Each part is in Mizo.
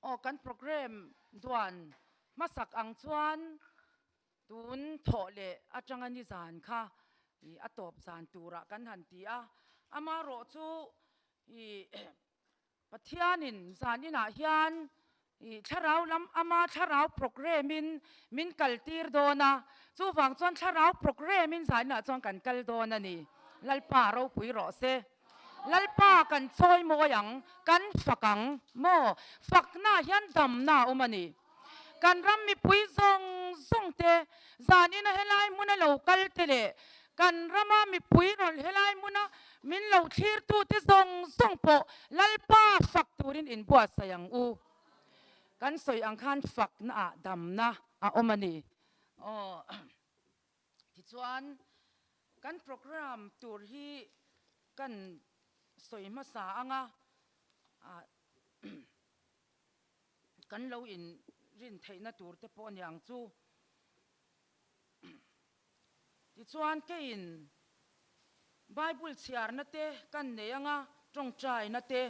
Aw kan programme duan hmasak ang chuan tun thawh leh atanga nizan kha ih a tawp zan turah kan han ti a, amaherawhchu ih Pathianin zan inah hian ih thlarau lam ama thlarau programme in min kal tir dawn a, chuvang chuan thlarau programme in zan inah chuan kan kal dawn a ni. Lalpa ropui rawh se. Lalpa kan chawi mawi ang, kan fak ang maw? Fakna hian damna a awm a ni. Kan ram mipui zawng zawng te, zanina helai hmuna lo kal te leh kan rama mipui rawn helai hmuna min lo thlirtu te zawng zawng pawh Lalpa fak turin inbuatsaih ang u. Kan sawi ang khan faknaah damna a awm a ni. Aw. Tichuan, kan programme tur hi kan sawi hmasa ang a, kan lo inrin theihna tur te pawh a ni ang chu. Tichuan, keiin Bible chhiarna te kan nei ang a, tawngtaina te.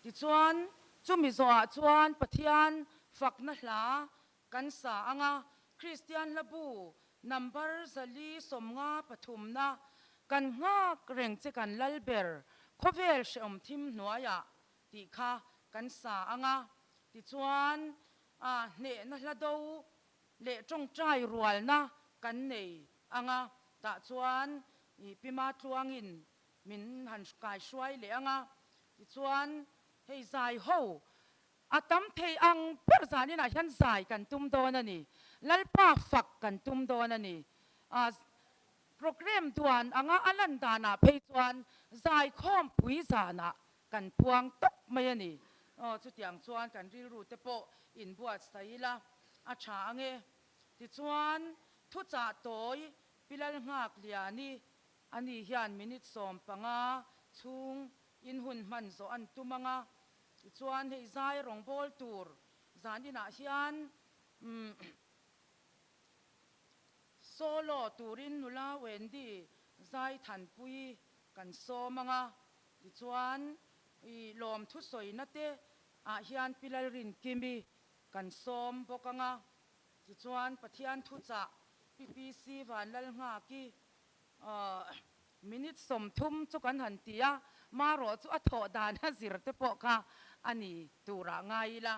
Tichuan, chumi zawhah chuan Pathian fakna hla Kan sa anga Kristian hla bu number 453 na kan nghak reng che kan lal ber khawvel hreawm thim hnuaiah tih kha kan sa anga tichuan a hnehna hla do leh tawngtai rualna kan nei anga tah chuan i Pima tluangin min han kai hruai leh anga tichuan hei zai ho A tam thei ang ber zaninah hian zai kan tum dawn a ni. Lalpa fak kan tum dawn a ni. A programme duan anga a lan danah phei chuan zaikhawmpui zanah kan puang tawp mai a ni. Aw, chutiang chuan kan rilru te pawh inbuatsaih ila a tha ang e. Tichuan, thuchah tawi Pi Lalnghakliani ani hian minute 15 chhung in hun hman zawh an tum ang a. Tichuan hei zai rawngbâwl tur zan inah hian umm solo turin nula Wendy zai thanpui kan sawm ang a, tichuan i lawm thusawina te ah hian Pi Lalrinkimi kan sawm bawk ang a, tichuan Pathian thuchah Pi PC Vanlalnghaki Minute 30 chu kan han ti a, marawh chu a thawh dan a zir te pawh kha a ni turah ngai ila.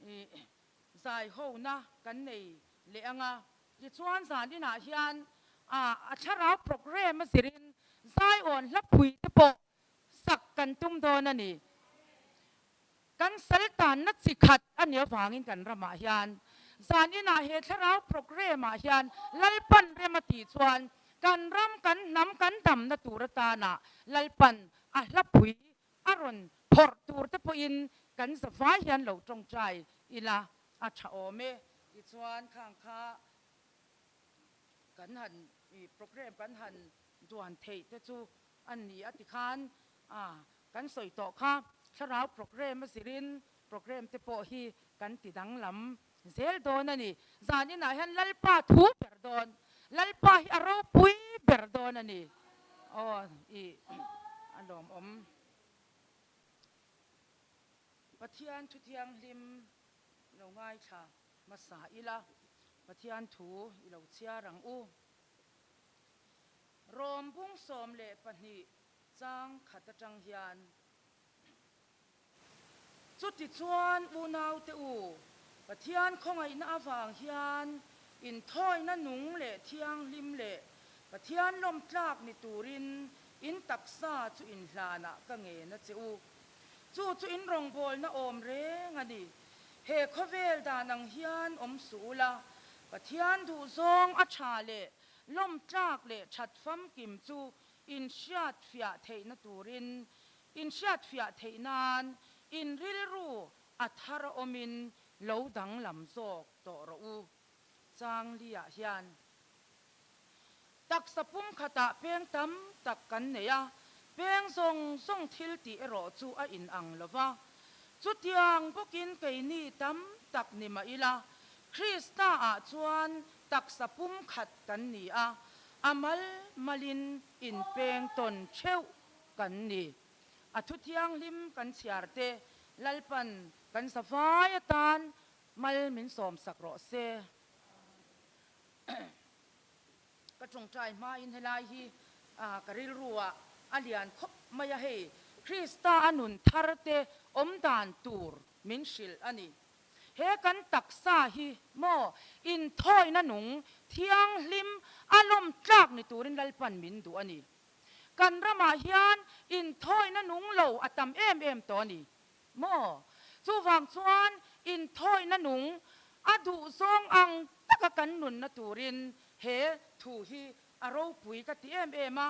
I zai hona kan nei leh ang a, tichuan zan inah hian a thlarau programme a zirin zai awn hla phui te pawh sak kan tum dawn a ni. Kan sal tanna chi khat a nih avangin kan ramah hian zan inah he thlarau programme ah hian Lalpan rem a tih chuan kan ram, kan hnam, kan damna tur atana Lalpan a hlapui a rawn phawrh tur te pawhin kan zavai hian lo tawngtai ila a tha awm e. Tichuan khang kha kan han programme kan han duan theih te chu a ni a tikhan a Kan sawi tawh kha, thlarau programme a zirin programme te pawh hi kan ti danglam zel dawn a ni. Zan inah hian Lalpa thu ber dawn, Lalpa hi a ropui ber dawn a ni. Aw i a lawmawm. Pathian thu thianghlim lo ngaithla hmasa ila, Pathian thu i lo chhiar ang u. Rawm bung 12 Chang khat atang hian, Chutichuan unaute u, Pathian khawngaihna avang hian inthawina nung leh thianghlim leh Pathian lawmtlak ni turin in taksa chu inhlanah ka ngen a che u. Chu chu in rawngbawlna awm reng a ni. He khawvel dan ang hian awm suh ula, Pathian duhzawng a tha leh lawmtlak leh that famkim chu Inhriatfiah theihna turin, inhriatfiah theih nan in rilru a thar a awmin lo danglam zawk tawh rawh u. Chang Li-ah hian taksa pumkhatah peng tam tak kan nei a, peng zawng zawng thil tih erawh chu a inang lo va. Chutiang bawkin keini tam tak ni mah ila, Krista-ah chuan taksa pumkhat kan ni a, A mal malin inpeng tawn theuh kan ni. A thu thianghlim kan chhiar te Lalpan kan. kan zavai atan mal min sawmsak rawh se. Ka tawngtai hmain helai hi ka rilruah a lian khawp mai a, hei Krista a nun thar te awm dan tur min hrilh a ni. He kan taksa hi maw inthawina nung thianghlim a lawm tlak ni turin Lalpan min duh a ni. Kan ramah hian inthawina nung lo a tam em em tawh a ni. Maw? Chuvang chuan inthawihna nung a duhzawng ang taka kan nunna turin he thu hi a ropui ka ti em em a,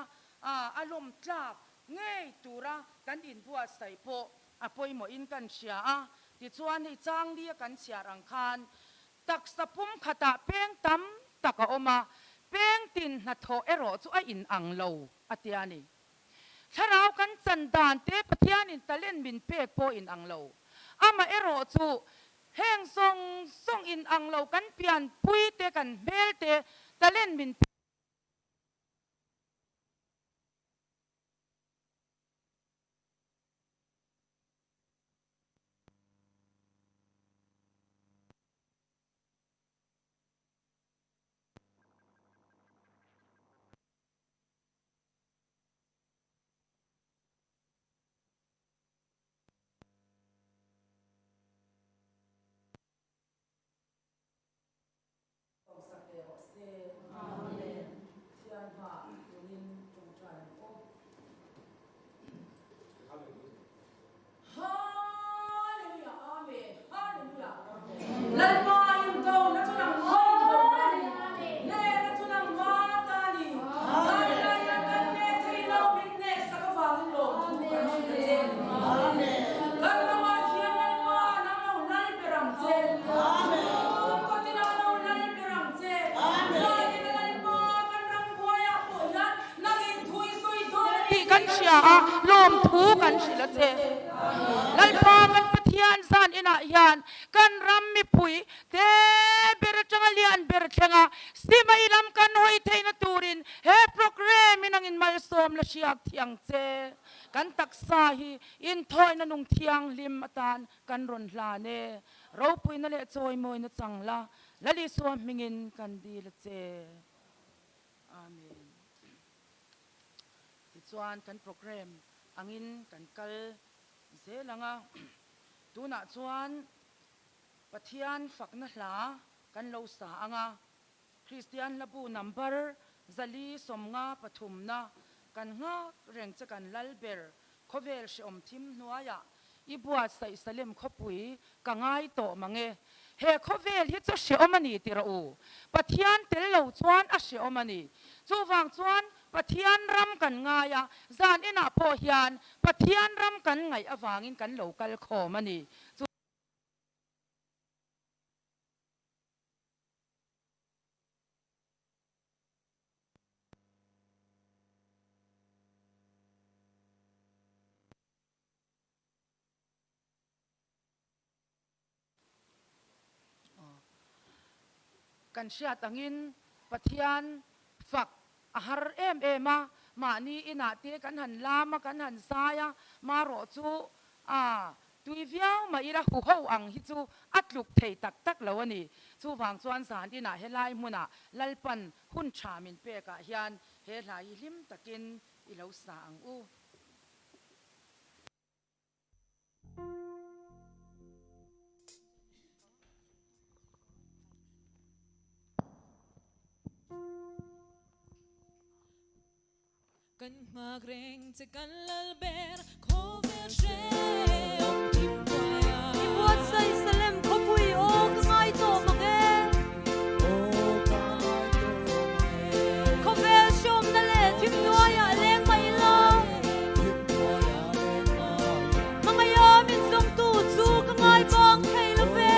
a lawm tlak ngei tura kan inbuatsaih pawh a pawimawhin kan hria a. Tichuan hei changli a kan chhiar ang khan taksa pum khatah peng tam tak a awm a, peng tin hnathawh erawh chu a inang lo a tia a ni. Thlarau kan chan dan te Pathianin talent min pek pawh in ang lo. Amah erawh chu heng zawng zawng in ang lo kan pianpui te kan hmel te talent min pek. Sawmsak ve rawh se. Amen. Thian hma tunin tawngtai ang aw. Hallelujah Amen Hallelujah Lalpa in do na chu nang ma in do na ni ne na chu nang ma ta ni Zan lai hian kan ne thei lo min nek sak avangin lawm thu kan hrilh a che Kan ramah hian Lalpa nang lo lal ber ang che Chhungkaw tinah lo lal ber ang che Zan in a Lalpa kan ram buaiah pawh hian nang in thui zui dawn a ni tih kan hria a, lawmthu kan hrilh a che. Lalpa kan Pathian zan inah hian kan ram mipui te ber atanga lian ber thlenga simai lam kan hawi theihna turin he programme in angin malsawm la hriak thiang che. Kan taksa hi inthawina nung thianghlim atan kan rawn hlan e. Ropuina leh chawimawina chang la, Lalisua hmingin kan dil a che. Amen. Tichuan kan programme angin kan kal zel ang a, tunah chuan Pathian fakna hla kan lo sa ang a, Kristian hlabu number 453na kan nghak reng che kan lal ber khawvel hreawm thim hnuaiah i buatsaih Salem khawpui ka ngai tawh mang e. He khawvel hi chu hreawm a ni ti rawh u. Pathian tel lo chuan a hreawm a ni. Chuvang chuan Pathian ram kan ngai a, zan inah pawh hian Pathian ram kan ngaih avangin kan lo kal khawm a ni. Chu. Kan hriat angin Pathian fak a har em em a, mahni inah te kan han lam a, kan han zai a, marawh chu a tui viau mai ila huho ang hi chu a tluk thei tak tak lo a ni. Chuvang chuan zan inah helai hmunah Lalpan hun tha min pekah hian he hla hi hlim takin i lo sa ang u. Kan nghak reng che kan lal ber khawvel hrehawm thim buai a. I buatsaih Salem khawpui aw ka ngai tawh mang e. Aw ka ngai tawh mang e. Khawvel hrehawmna leh thim hnuaiah leng mai ila. Thim hnuaiah leng mai ila. Hmangaia min zawngtu chu ka ngai bang thei lo ve.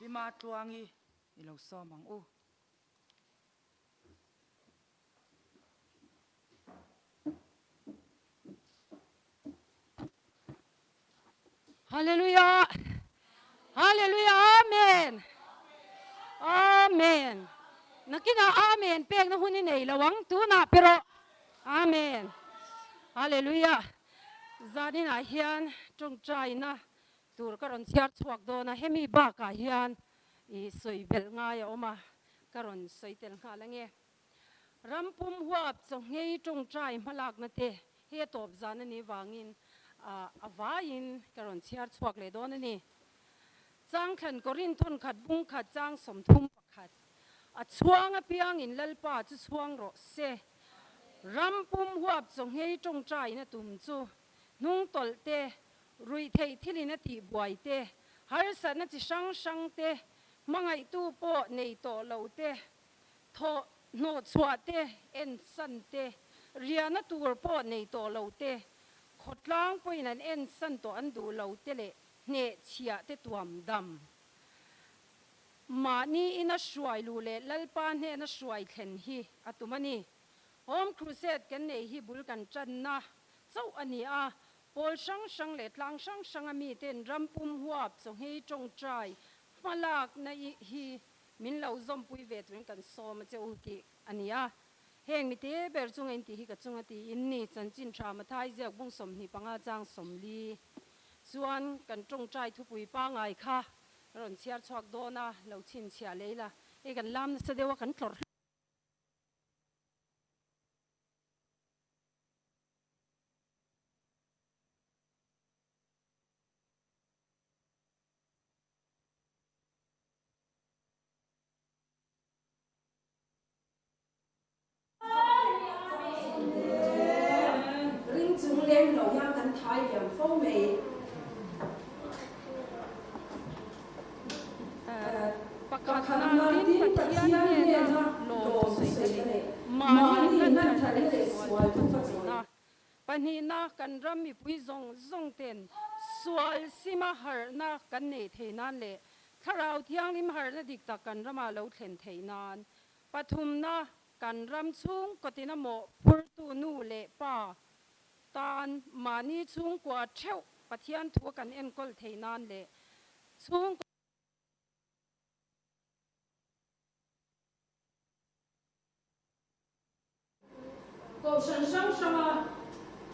Pi Matluangi i lo sawm ang u. Hallelujah! Hallelujah! Amen! Amen! Nakinah Amen pekna hun i nei lo ang tunah pe rawh. Amen! Hallelujah! Zaninah hian tawngtaina tur ka rawn chhiar chhuak dawn a, hemi bakah hian i sawi belh ngai a awm a, ka rawn sawi tel nghal ange. Ram pum huap chawnghei tawngtai hmalakna te hi a tawp zan a nih vangin a vaiin ka rawn chhiar chhuak leh dawn a ni. Changthlan Korin thawnkhat bung khat chang 31 A chhuang apiangin Lalpa chu chhuang rawh se. Ram pum huap chawnghei tawngtaiin a tum chu hnung tawlh te, ruih theih thilin a tih buai te, harsatna chi hrang hrang te, hmangaihtu pawh nei tawh lo te, Thawh hnawh chhuah te, en san te, riahna tur pawh nei tawh lo te, khawtlang pawhin an en san tawh an duh lo te leh hneh chhiah te tuam dam. Mahni ina hruai luh leh Lalpa hnehna hruai thlen hi a tum a ni. Home Crusade kan nei hi bul kan tanna chauh a ni a, pawl hrang hrang leh tlang hrang hranga miten ram pum huap chawnghei tawngtai hmalakna hi Min lo zawmpui ve turin kan sawm a che u tih a ni a. Heng mite ber chunga in tih hi ka chunga tiin ni chanchin tha Mathai ziak bung 25 chang 40 chuan kan tawngtai thupui pangai kha rawn chhiar chhuak dawn a, lo chhinchhiah lei la. Hei kan lam nasa deuh a kan tlawrh hlawm. Ring chung lem lo hian kan thai liam fo mai. Pakhatna tin Pathian hnena lawm sawi na leh mahni hlan thatna leh sual thu ka chawi. Pahnihna, kan ram mipui zawng zawng ten sual sima harhna kan neih theih nan leh Thlarau Thianghlim harhna dik tak kan ramah lo thlen theih nan. Pathumna, kan ram chhung kawtina mawh phurtu nu leh pa tan mahni chhungkua theuh Pathian thua kan enkawl theih nan leh chhungkaw Kohhran hrang hranga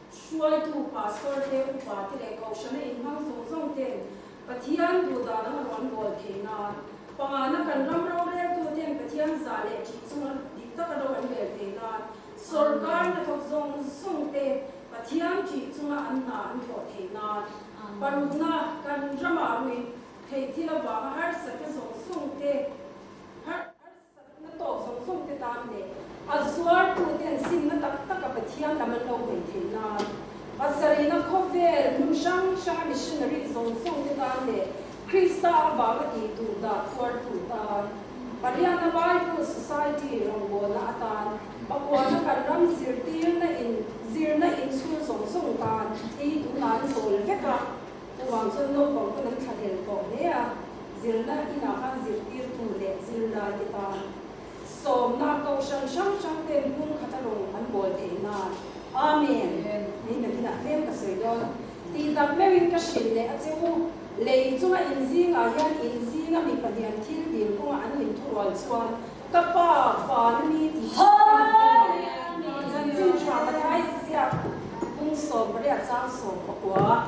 hruaitu pastor te, upa te leh kohhrana inhmang zawng zawng ten Pathian duhdan anga rawn bawl thei nan, pangana kan ram roreltu ten Pathian zah leh ṭih chunga dik taka ro an rel thei nan, sawrkar hnathawk zawng zawng te Pathian ṭih chunga an hna an thawh thei nan, parukna kan ramah ruih theih thil avanga harsatna zawng zawng te Harsatna tawk zawng zawng te tan leh a zuartu ten simna tak taka Pathian lam an lo hawi theih nan, pasarihna khawvel hmun hrang hranga missionary zawng zawng te tan leh Krista avanga tih duh dah phuartu tan, Pariana Bible Society rawngbawlna atan, pakuana kan ram zirtirna in zirna inchhung zawng zawng tan ei tunah an zawl vek a. Chuvang chuan naupang pawn an thlahlel tawh hle a, zirna inah khan zirtirtu leh zirlaite tan sawmna kohhran hrang hrang ten hmun khata rawn an bawl theih nan. Amen. Hei nakinah tlem ka sawi dawn. Tih tak meuhin ka hrilh leh a che u. Lei chunga inzingah hian inzinga mi pahnihan thil dil kawngah an inthurual chuan ka pa van a ni tih chu ka han hmu ang. Chanchin tha Mathai ziak bung 18 chang 19.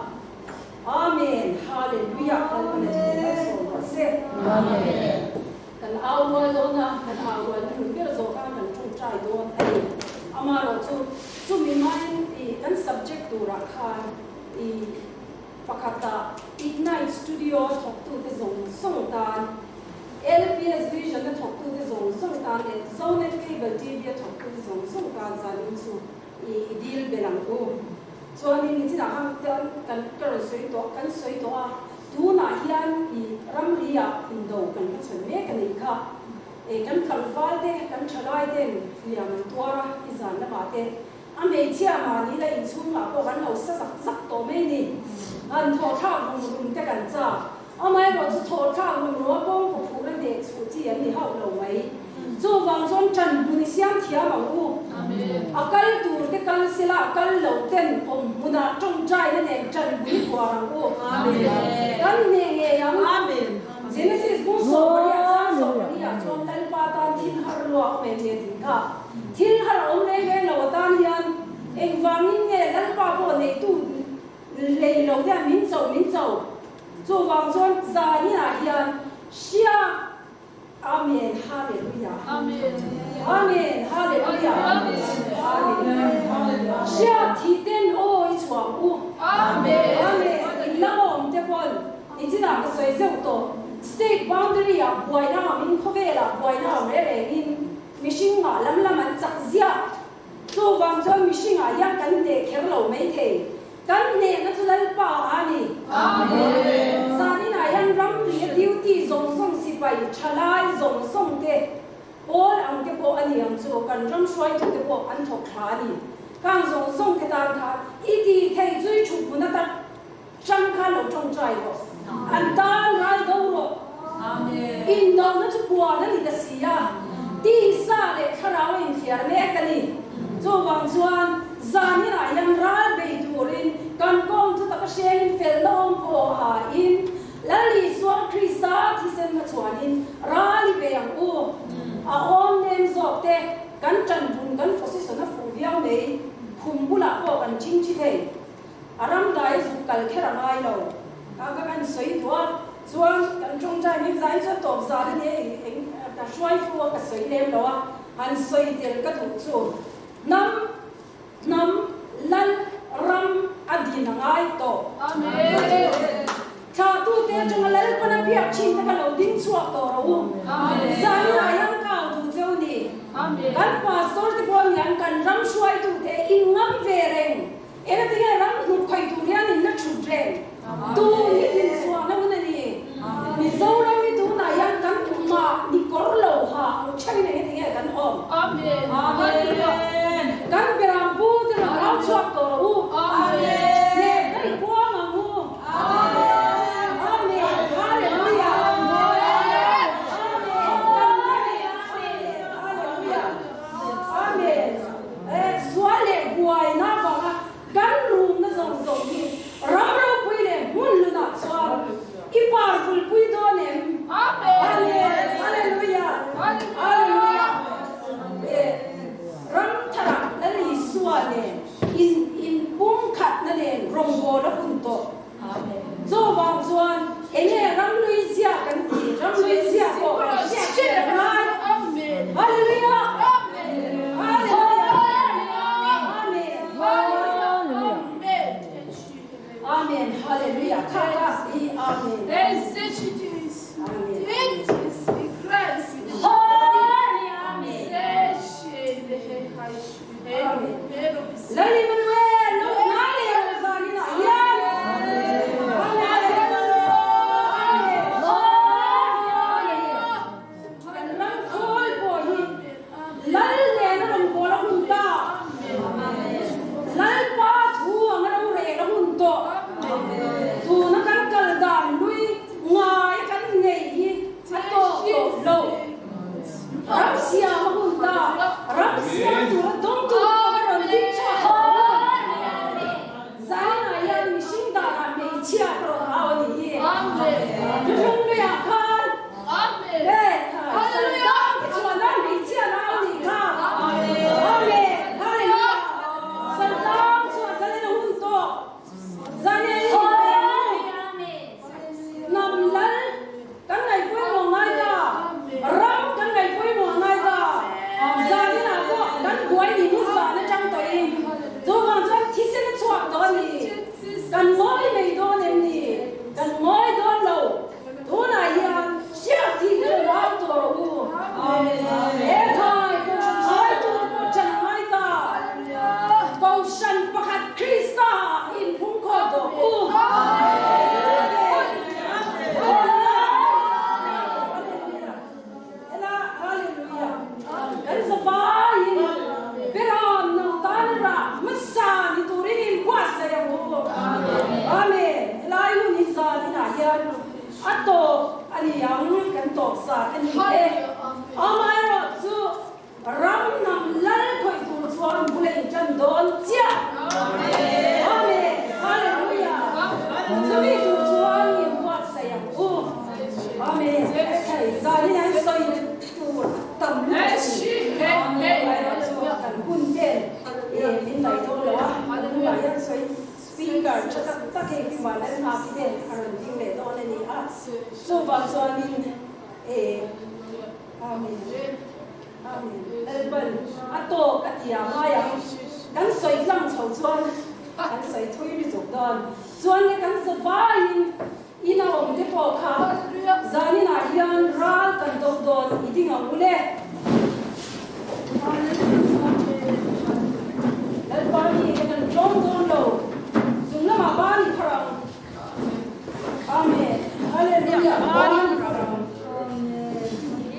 Amen Hallelujah Lalpan a thil mal sawm rawh se. Amen. Kan au rual dawn a, kan au rual na hun ber zawh khan kan tawngtai dawn a ni. Amaherawhchu chumi hmain i kan subject turah khan i Pakhatah, Ignite Studio thawktute zawng zawng tan, LPS Vision-a thawktute zawng zawng tan leh Zonet Cable TV-a thawktute zawng zawng tan zanin chu i i dil belh ang u. Chuanin nichinah khan kan kan ka rawn sawi tawh kan sawi tawh a, tunah hian i ramri-ah indo kan hmachhawn mek a nih kha. E kan tlangval te, kan thalai ten hliam an tuar a, i zan lamah te A hmeichhia mahni la inchhungah pawh kan lo sa zak zak tawh mai ni. Han thawhthlak rum rum te kan chak. Amaherawhchu thawhthlak nunraw kawng kawphuhna hneh chhuh chi an ni hauh lo mai. Chuvang chuan ṭan hmun i siam thiam ang u. A kal tur te kal sela a kal lo ten awm hmunah ṭawngṭaina nen ṭan hmun i khuar ang u. Kan hneh ngei ang. Genesis bung sawmpariah chang sawmpariah chuan Lalpa tan thil har lua awm em nge tih kha. Thil har a awm reng reng lo atan hian engvangin nge Lalpa pawh neitu lei lo hian min cho min cho. Chuvang chuan zaninah hian hria Amen Hallelujah Amen Hallelujah Amen Hriat thih ten aw i chhuak u Amen In la awm te pawn nichinah ka sawi zeuh tawh State boundary ah buaina awm in khawvel ah buaina awm reng reng in mihring mah lam lam an chak ziah chuvang chuan mihring ah hian kan hneh kher lo maithei Kan hnehna chu Lalpa a ni. Amen. Zaninah hian ramri a duty zawng zawng sipai thalai zawng zawng te pawl ang te pawh a ni ang chu kan ram hruaitu te pawh an thawk thla a ni. Kang zawng zawng te tan khan i ti thei chu i thut hmun ata tang khan lo tawngtai rawh. An tan ral do rawh. Indona chu puan a ni ta si a, tisa leh thlarau a inthliar mek a ni. Chuvang chuan zaninah hian ral bei turin kan kawng chu taka hrengin felna awm pawh hain Lal Isua Krista thisen hmachhuanin ral i bei ang u. A awm nem zawk te kan tanbun kan position a fuh viau mai. Khum bulah pawh kan chingchi thei. A ram dai a zuk kal kher a ngai lo. Ka ka kan sawi duh a, chuan kan tawngtai min zain chuan tawp zan a nia eng eng ka hruai fu a ka sawi lem lo a, han sawi tel ka duh chu hnam hnam lal ram a din a ngai tawh. Thlahtute atanga Lalpana biak thin te kha lo ding chhuak tawh rawh u. Zaninah hian ka au duh cheu ni. Kan pastor te pawh hian kan ram hruaitute inngam ve reng. Engati nge ram hnuk khawih tur hian in la thut reng? Tun hi dinchhuahna hun a ni. Mizoram hi tunah hian kan mah ni kawr lo ha ang theuhin engati nge kan awm? Amen. Kan beram pu te rawn au chhuak tawh rawh u. Hneh daih kuang ang u. Amen. Hallelujah. Amen. Kan Amen. Hallelujah. Amen. Sual leh buaina avanga kan rumna zawng zawng hi ram ropui leh hmun lunah chuan. a ni e. Amaherawhchu ram hnam lal khawih tur chuan bul a intan dawn chiah. Amen. Hallelujah. Chumi tur chuan in buatsaih ang u. Amen. Hei zanin an sawi tur tam lutuk a ni. Amaherawhchu kan hun ten min ngaihtuah lo a, tunah hian sawi Speaker tha tak tak hei hi van an nghak hi ten a rawn ding leh dawn a ni a, chuvang chuanin e Amen Amen Lalpan a tawk a ti a ngai ang, kan sawi tlang chho chuan kan sawi thui lutuk dawn, chuan le kan zavaiin ina awm te pawh kha zaninah hian ral kan do dawn i ding ang u le. Lalpa mi te kan tlawm dawn lo, chung lamah ban i phar ang. Amen. Hallelujah. Ban i phar ang.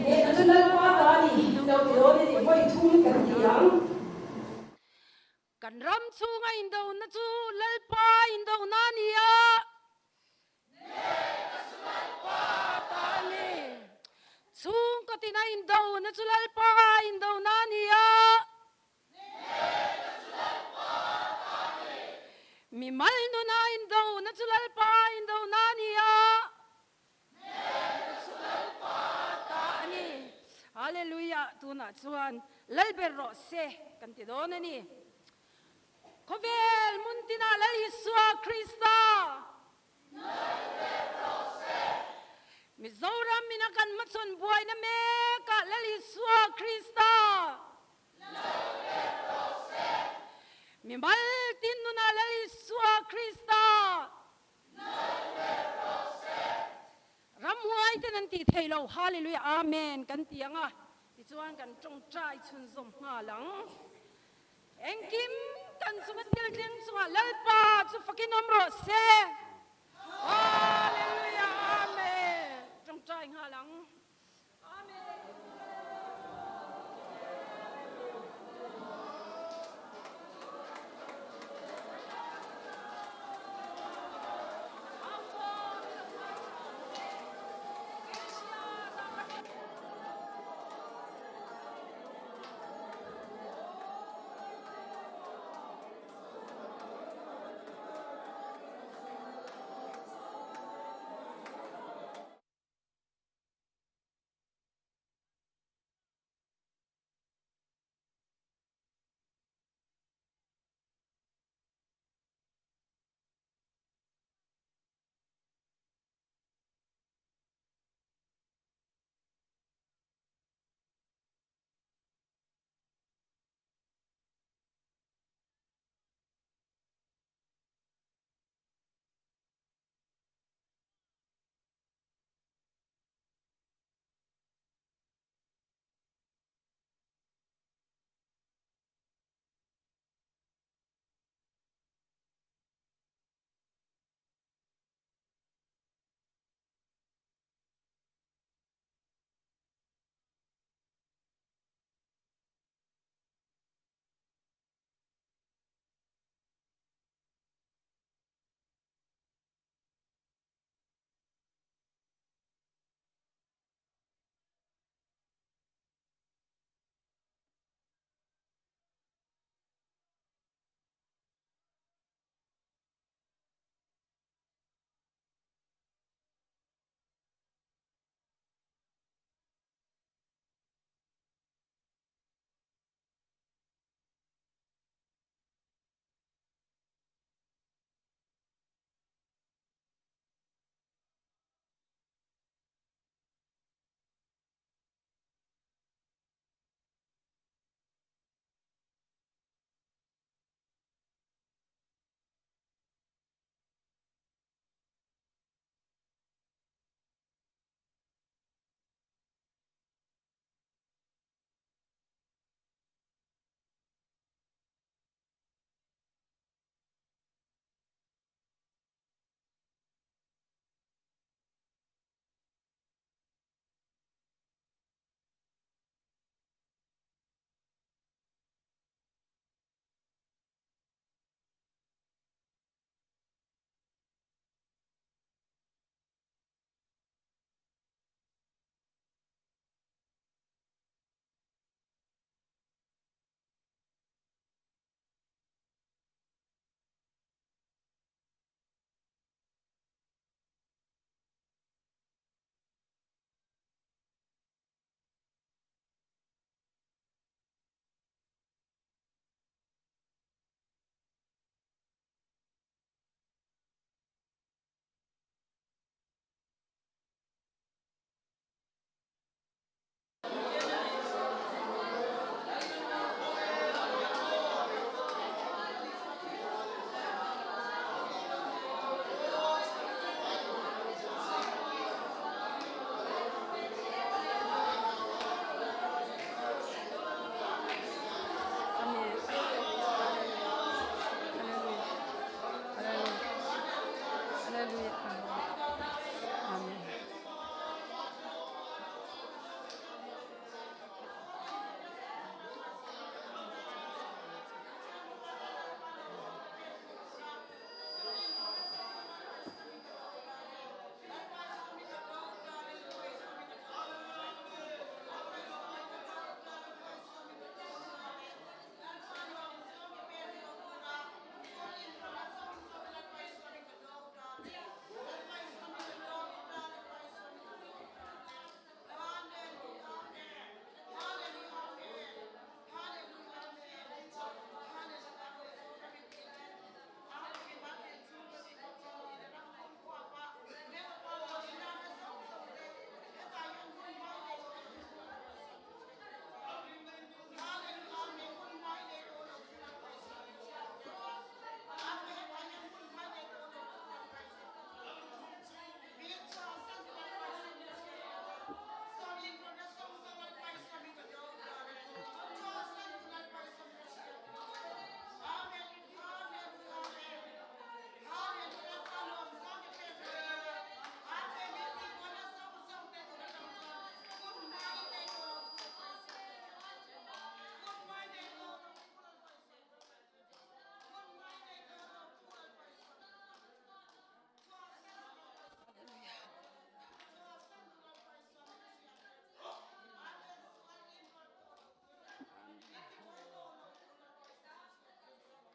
He ka chu Lalpa ta a ni, lo ti dawn i ni, vawi thum kan ti ang. Kan ram chhunga indona chu Lalpa indona a ni a. Chhungkaw tina indona chu Lalpa indona a ni a. Mimal nuna indona chu Lalpa indona a ni a. Hallelujah tunah chuan Lalber rawh se kan ti dawn a ni. Khawvel hmun tinah Lal Isua Krista Lalber rawh se. Mizoram ina kan hmachhawn buaina mekah Lal Isua Krista Lalber rawh se. Mimal tin nunah Lal Isua Krista Ramhuai ten an tih theih lo, Hallelujah, Amen kan ti ang a, tichuan kan tawngtai chhunzawm nghal ang. Engkim kan chunga thil thleng chungah Lalpa chu fakin awm rawh se. Hallelujah, Amen. Tawngtai nghal ang.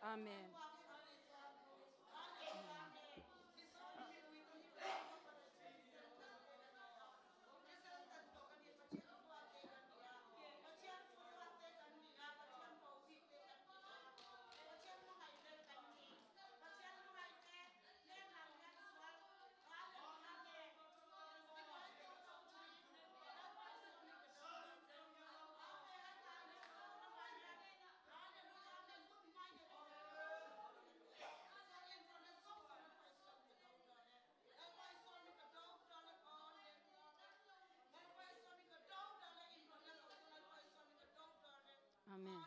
Amen. Amen.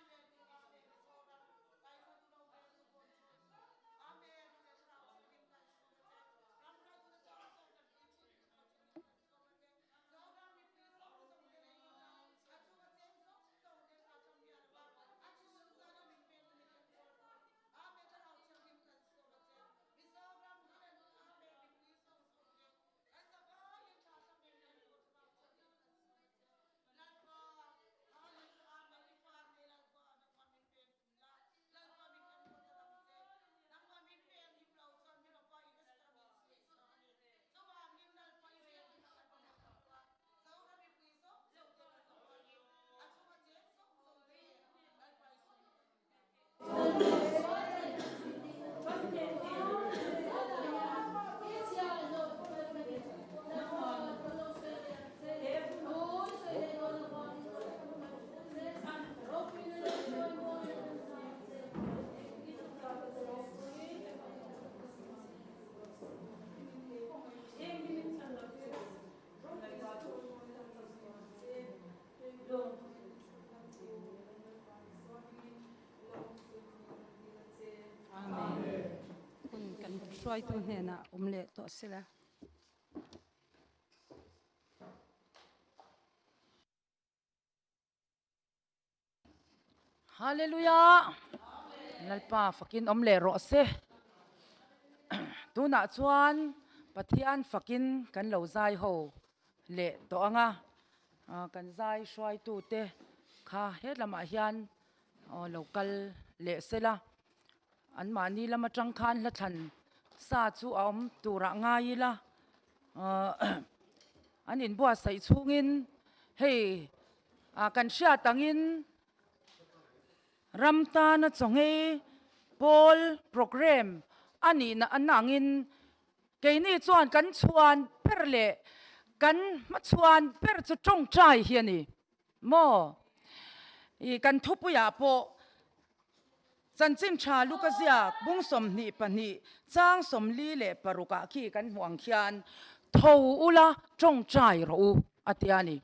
Amen. Hun kan hruaitu hnenah awm leh tawh sela. Hallelujah. Lalpa fakin awm leh rawh se. Tunah chuan Pathian fakin kan lo zai ho leh tawh ang a. Kan zai hruaitute kha hetlamah hian lo kal leh sela. Anmahni lam atang khan hla thlan sa chu a awm turah ngai ila. An inbuatsaih chhungin hei kan hriat angin ram tana chawngei pawl programme a nihna angin keini chuan kan chhuan ber leh kan hmachhuan ber chu tawngtai hi a ni maw? I kan thupuiah pawh Chanchin tha Luka ziak bung 22 chang 46 ah khi kan hmuh ang khian tho ula tawngtai rawh u a ti a ni.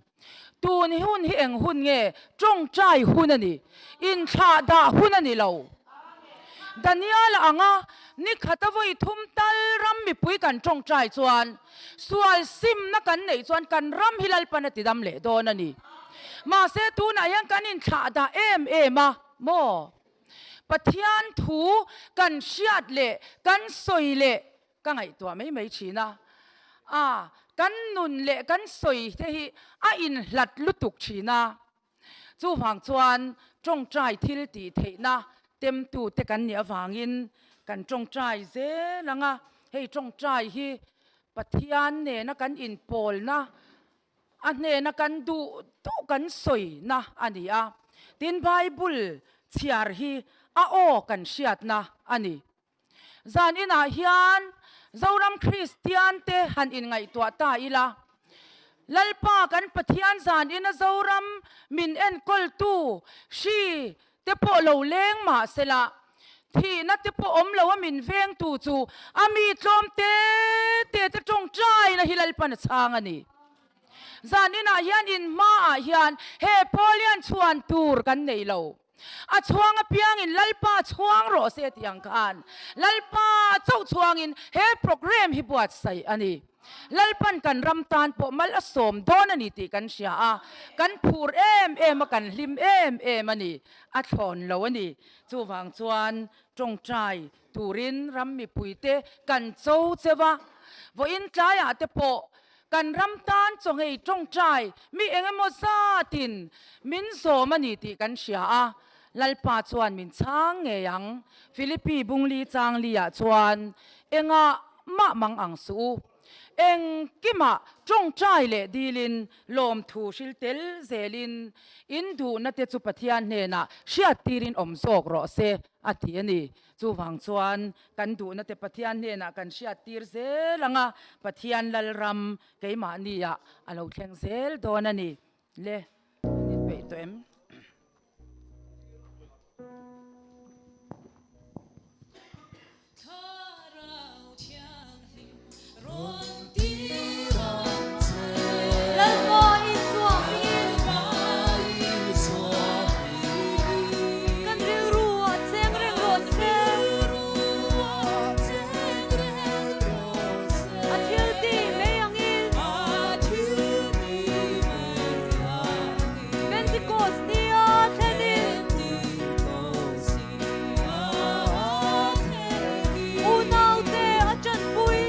Tun hun hi eng hun nge? Tawngtai hun a ni. Inthlah dah hun a ni lo. Daniel anga ni khata vawi thum tal ram mipui kan tawngtai chuan sual simna kan neih chuan kan ram hi Lalpan a ti dam leh dawn a ni. Mahse tunah hian kan inthlah dah em em a maw? Pathian thu kan hriat leh kan sawi leh ka ngaihtuah mai mai thin a, a kan nun leh kan sawi te hi a inhlat lutuk thin a, chuvang chuan tawngtai thil tih theihna temtu te kan nih avangin kan tawngtai zel ang a, hei tawngtai hi Pathian nena kan inpawlna A hnena kan duh duh kan sawina a ni a, tin Bible chhiar hi a aw kan hriatna a ni. Zan inah hian Zoram Kristian te han inngaihtuah ta ila, Lalpa kan Pathian zan ina Zoram min enkawltu hri te pawh lo leng mah sela, thihna te pawh awm lo a min vengtu chu a mi tlawm te te te tawngtaina hi Lalpan a chhang a ni. Zan inah hian in hmaah hian he pawl hian chhuan tur kan nei lo. A chhuang apiangin Lalpa chhuang rawh se tih ang khan Lalpa chauh chhuangin he programme hi buatsaih a ni. Lalpan kan ram tan pawh mal a sawm dawn a ni tih kan hria a, kan phur em em a, kan hlim em em a ni, a thlawn lo a ni. Chuvang chuan tawngtai turin ram mipuite kan cho cheu a, vawiin tlaiah te pawh kan ram tan chawngei tawngtai mi eng emaw zatin min zawm a ni tih kan hria a. Lalpa chuan min chhang ngei ang. Philippi Bungli Changli ah chuan engah mah mang ang suh u. Engkimah tawngtai leh dilin lawmthu hril tel zelin in duhna te chu Pathian hnenah hriattirin awm zawk rawh se a ti a ni. Chuvang chuan kan duhna te Pathian hnenah kan hriattir zel ang a, Pathian Lalram keimahniah a lo thleng zel dawn a ni. Le, an inpeih tawh em? Pentecost nia thlenin Unaute a ṭanpui.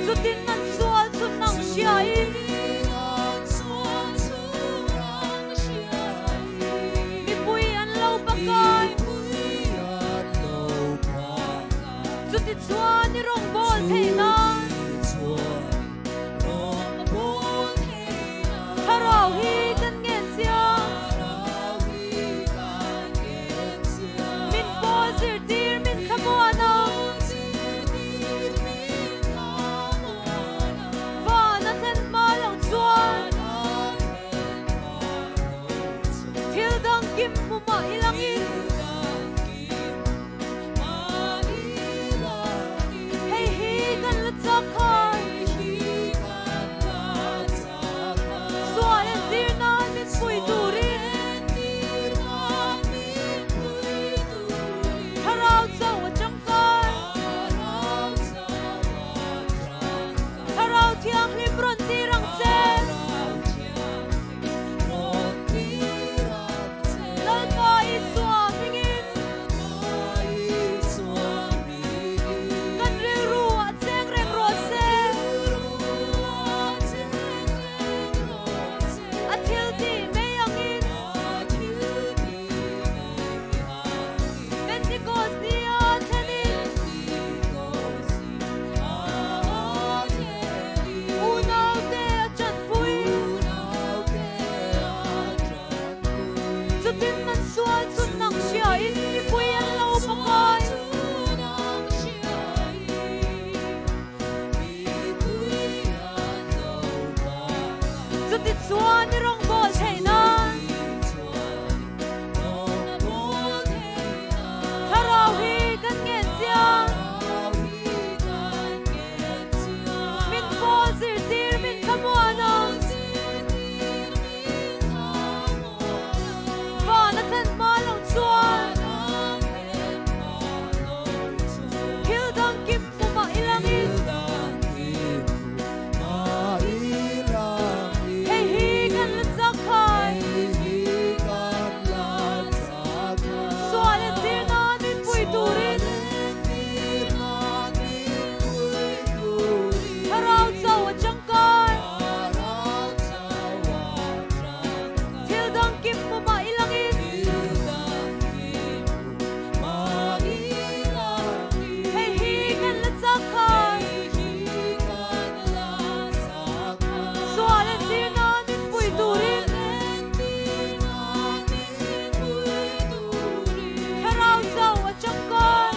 Chutin an sual chu nang hriain. Mipui an lo pakai. Chutichuan i rawngbâwl theih nân. Thlarau hi kan ngen chiang. Min pawl zirtir min thlamuan a. Van a thlen hma loh chuan. Thil dang kim hmu mah i langin. Hei hi kan la chak khan. Sual entir nan min pui turin. Thlarau chauh a tangkai. Thlarau thianghlim rawn tir ang che. Lalpa Isua hmingin. Kan rilru ah cheng reng rawh se. A thil tih mai angin. Pentecost ni a thlenin. Unaute a chanpui. Chutin an sual chu nang hriain mipui an lo pakai. Chutichuan i rawngbâwl theih nan. Thlarau hi kan ngen chiang. Min pawl zirtir min thlamuan a. Van a thlen hma lo chuan. Thil dang kim hmu mah i langin. Hei hi kan la chak khai. Sual entir nan min pui turin. Thlarau chauh a tangkai. Thil dang kim hmu mah i langin. Hei hi kan la chak khai. Sual entir nan min pui turin. Thlarau chauh a tangkai.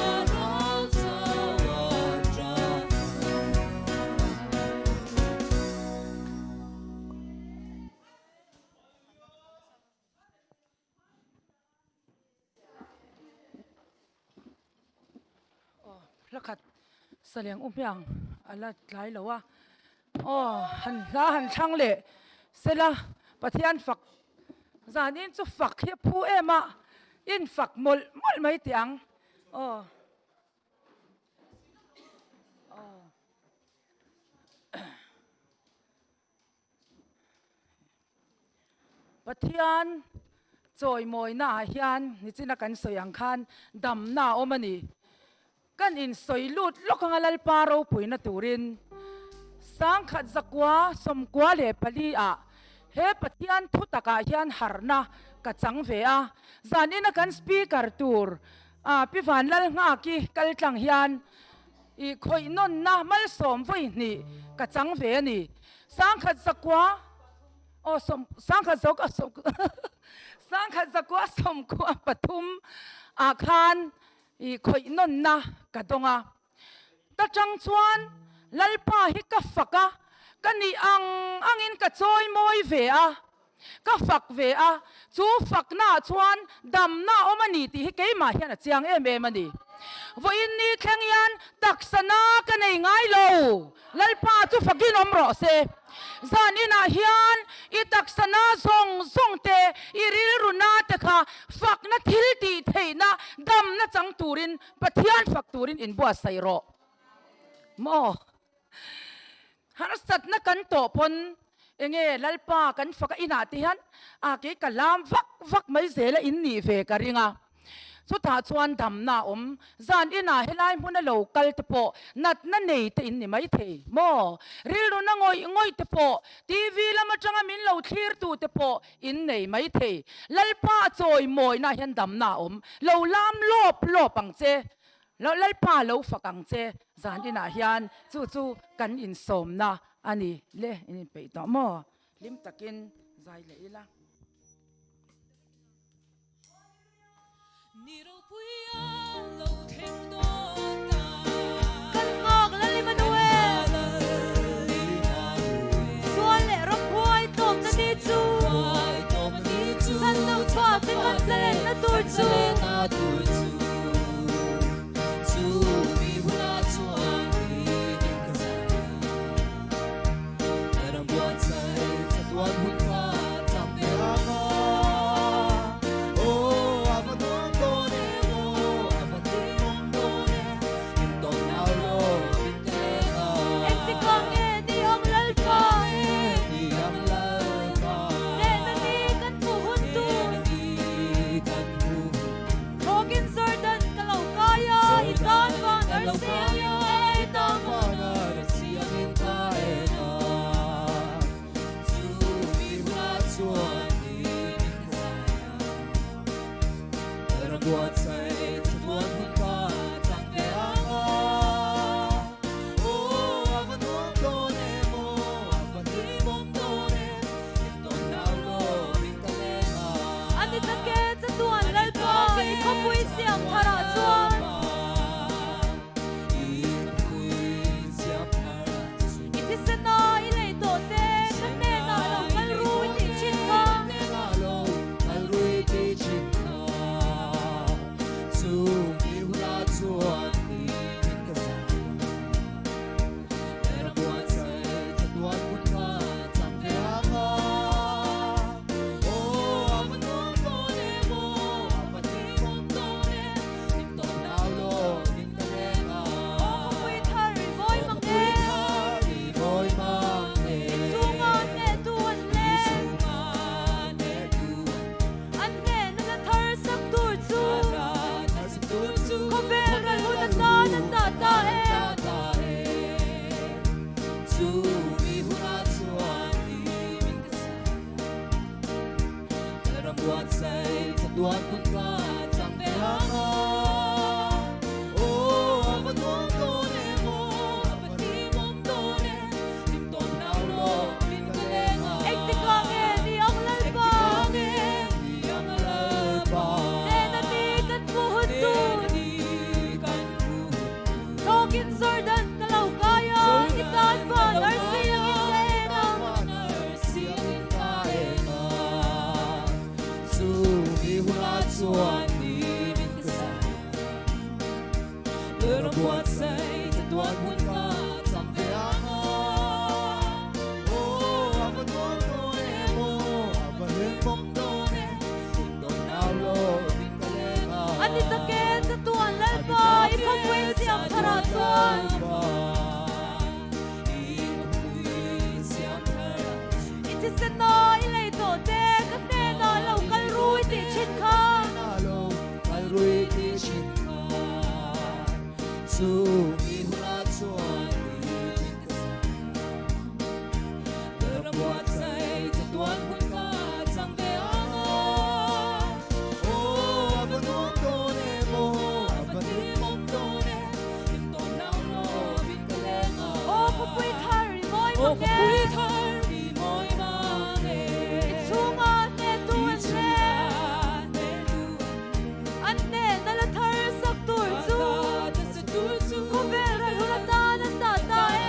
Hla khat saleng u hmiang a la tlai lo a aw han hla han thlang leh sela Pathian fak zanin chu fak hi a phu em a in fak mawlh mawlh mai teh ang aw. Pathian chawimawina ah hian nichina kan sawi ang khan damna a awm a ni. Kan insawi lut lawk anga Lalpa ropuina turin Sangkhat zakua 94 ah. He Pathian thu takah hian harhna ka chang ve a, zanina kan Speaker tur Pi Vanlalnghaki kal tlang hian i khawih nawnna malsawm vawi hnih ka chang ve a ni. Sangkhat zakua aw sawm sangkhat zawk a sawm sangkhat zakua sawmkua pathum ah khan i khawih nawnna ka dawng a. Ta tang chuan Lalpa hi ka fak a, ka nih ang angin ka chawi mawi ve a, ka fak ve a, chu faknaah chuan damna a awm a ni tih hi keimah hian a chiang em em a ni. Vawiin ni thleng hian taksa na ka nei ngai lo, Lalpa chu fakin awm rawh se. Zan inah hian i taksa na zawng zawng te, i rilru na te kha fakna thil tih theihna damna chang turin Pathian fak turin inbuatsaih rawh maw? Harsatna kan tawh pawn enge Lalpa kan fak a inah te hian a kei ka lam vak vak mai zel a in nih ve ka ring a. Chutah chuan damna a awm. Zan inah helai hmuna lo kal te pawh natna nei te in ni maithei maw? Rilruna ngawih ngawih te pawh TV lam atanga min lo thlir tu te pawh In nei mai thei. Lalpa chawimawina hian damna a awm. Lo lam lawp lawp ang che. Lalpa lo fak ang che. Zan inah hian chu chu kan insawmna a ni le. In inpeih tawh maw? Hlim takin zai leh ila. Ni ropuia lo thleng dawn ta. Kan nghak Lal Emmanuel. Sual leh ramhuai tlawmna ni chu. Chan deuh chhuak te kan zalenna tur chu. Engtikah nge ni ang Lalpa? Nehna ni kan hmuh hun tur. Thawkin Jordan ka lo kai a, i tan van arsi angin ka en a. A ni tak e, chatuan Lalpa i khawpui siam tharah chuan. I thisen a i lei tawh te ka hnenah lo kal rui tih thin kha. Aw khawpui thar i mawi mang e. I chhunga hnehtu an leng. An hnehna la thar sak tur chu. Khawvel ral hun atan an dah ta e. Engtikah nge ni ang Lalpa? Nena ni kan hmuh hun tur. Thawkin Jordan ka lo kai a, i tan van arsi angin ka en a. A ni tak e, chatuan Lalpa i khawpui siam tharah chuan. I thisen a i lei tawh te ka hnenah lo kal rui tih thin kha. chatuan hun ka chang ve ang a. Aw, a va nuam dawn em aw, a va hlimawm dawn em, hlim tawn hlau lovin ka leng a. Aw, khawpui thar i mawi Aw, mang e. khawpui thar i mawi mang e. I chhunga hnehtu I an chhunga hle. hnehtu an hle. An hnehna la thar sak tur chu. Khawvel ral hun atan an dah ta e.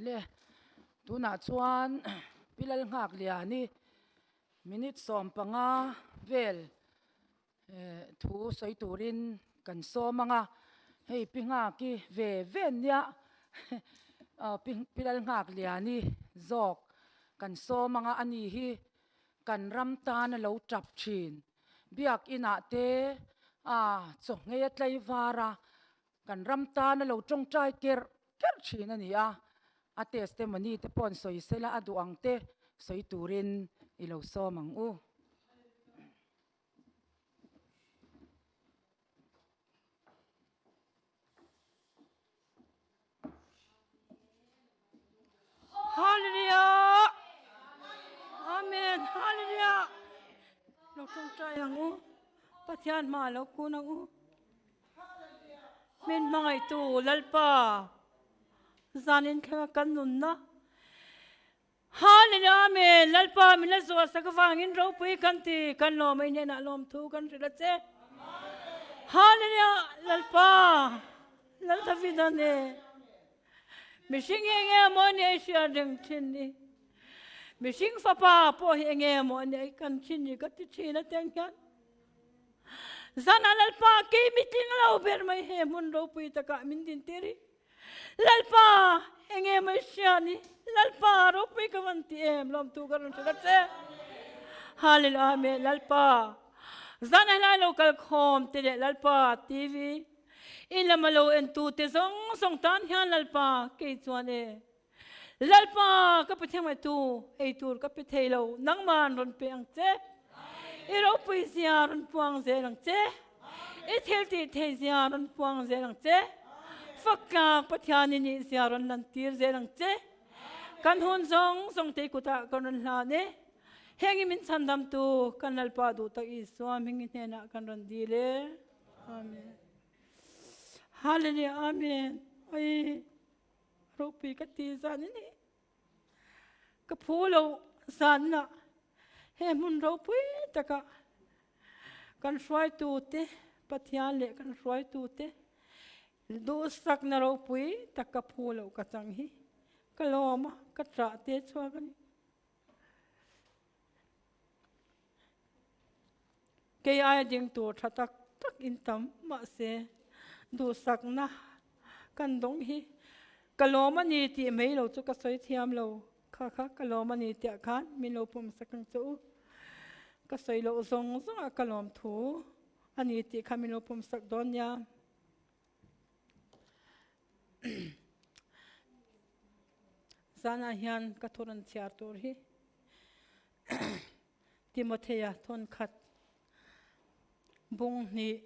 Le, tunah chuan Pi Lalnghakliani minute 15 vel Thu sawi turin kan sawm ang a, hei Pi Nghaki ve ve nia Pi Lalnghakliani zawk kan sawm ang a, ani hi kan ram tan a lo tap thin. Biakinah te a chawhngei a tlaivar a, kan ram tan a lo tawngtai kerh kerh thin a ni a, a testimony te pawh an sawi sela a duh ang te sawi turin i lo sawm ang u. Hallelujah! Amen! Hallelujah! Lo tawngtai ang u. Pathian hma lo kun ang u. Min hmangaihtu Lalpa zanin thlenga kan nunna Hallelujah Amen Lalpa min la zuah sak avangin ropui kan ti kan lawm a i hnenah lawmthu kan hrilh a che Hallelujah Lalpa Lal Davida ne mihring hi enge maw nia i hriat reng thin ni mihring fapa pawh hi enge maw nia i kan thin ni ka ti thin a teng hian Zana Lalpa kei mitling lo ber mai he hmun ropui takah min din tir hi Lalpa, enge mai hria ni? Lalpa, ropui ka van ti em, lawmtu ka rawn hrilh a che. Hallelujah, Amen. Lalpa, zan a hlai lo kal khawm te leh Lalpa TV in lama lo en tu te zawng zawng tan hian Lalpa kei chuan e. Lalpa, ka Pathian ngaitu ei tur ka pe thei lo, nangman rawn pe ang che. I ropui zia rawn puang zel ang che. I thil tih thei zia rawn puang zel ang che. Fak tlak Pathian i nih zia rawn lantir zel ang che. Kan hun zawng zawng te i kutah kan rawn hlan e. Heng i min chhandamtu kan Lalpa duh tak Isua hming i hnenah kan rawn dil e. Amen. Hallelujah. Amen. Oi. Ropui ka ti zan a ni. Ka phu lo zanah he hmun ropui takah kan hruaitute Pathian leh kan hruaitute duhsakna ropui tak ka phu lo ka chang hi ka lawm a, ka ṭah te chhuak a ni. Kei aia ding tur tha tak tak in tam mahse duhsakna kan dawng hi ka lawm a ni tih mai lo chu ka sawi thiam lo kha kha ka lawm a ni tiah khan min lo pawm sak ang che u. Ka sawi loh zawng zawngah ka lawm thu a ni tih kha min lo pawm sak dawn nia. Zanah hian ka thu rawn chhiar tur hi Timothea thawnkhat bung hnih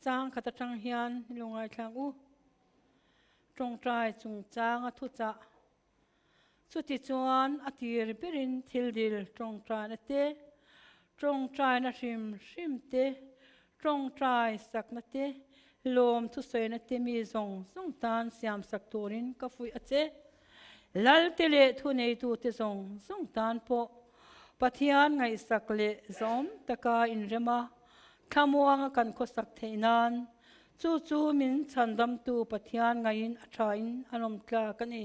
chang khat atang hian i lo ngaithlang u. Tawngtai chungchanga thuchah Chutichuan a tir berin thil dil tawngtaina te, tawngtaina hrim hrim te, tawngtai sakna te, lawm thusawina te mi zawng zawng tan siamsak turin ka fuih a che. Lalte leh thuneitute zawng zawng tan pawh Pathian ngaihsak leh zawm taka inrem a, thlamuanga kan khawsak theih nan chu chu min chhandamtu Pathian ngaihin a thain a lawm tlak a ni.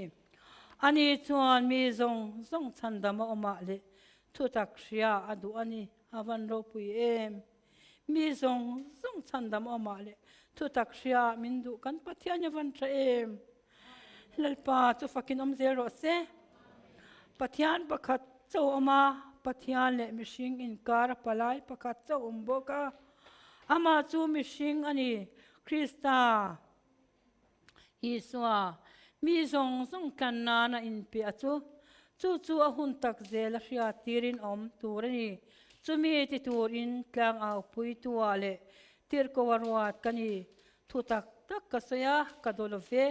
Ani chuan mi zawng zawng chhandam a awmah leh thutak hria a duh a ni, a van ropui em! Mi zawng zawng chhandam a awmah leh. Thutak hria ah min duh kan Pathian hi a van tha em. Lalpa chu fakin awm zel rawh se. Pathian pakhat chauh awm a, Pathian leh mihring inkar a palai pakhat chauh awm bawk a. Amah chu mihring a ni, Krista Isua, mi zawng zawng tlan nana inpiah chu, chu chu a hun tak zel a hriat tirin awm tur a ni. Chumi ti turin tlangau puitua leh tirhkoa ruat ka ni. Thu tak tak ka sawi a, ka daw lo ve.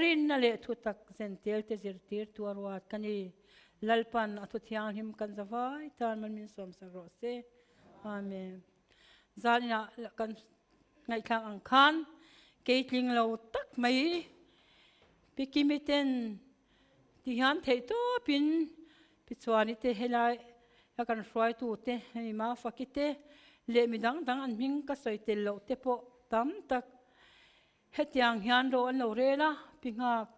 Rinna leh thu tak zentel te zirtirtu a ruat ka ni. Lalpan a thu thianghlim kan za vai tan man min sawmsak rawh se. Amen. Zaninah kan ngaihthlak ang khan keitling lo tak mai Pi Kimi ten ti hian theih tawpin Pi Chuani te helai a kan hruaitu te hemi Mafaki te leh mi dang dang an hming ka sawi tel loh te pawh tam tak hetiang hian ro an lo rel a, Pi Nghak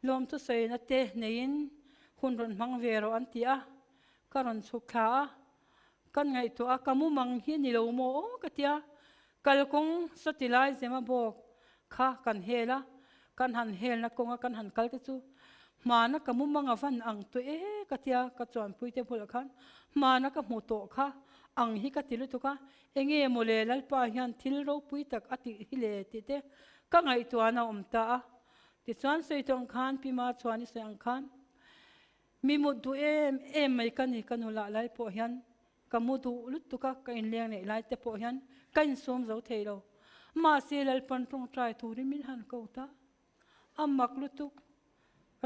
lawmthu sawina te neiin hun rawn hmang ve rawh an ti a, ka rawn chhuk thla a. Kan ngaihtuah a, ka mumang hi ni lo maw aw ka tia, kalkawng sawti lai zema bawk kha kan hel a, kan han helna kawnga kan han kal te chu hmana ka mumang a van ang tawh e ka tia, ka chuanpui te bulah khan hmana ka hmu tawh kha ang hi ka ti lutuk a, enge maw le Lalpa hian thil ropui tak a tih hi le tih te ka ngaihtuahna a awm ta a, tichuan sawi tawh ang khan Pi Ma chuan i sawi ang khan Mi mut duh em em mai ka ni, ka nu lah lai pawh hian ka mu duh lutuk a, ka inleng neih lai te pawh hian ka insawm zo thei lo. Mahse Lalpan tawngtai turin min han ko ta, a mak lutuk,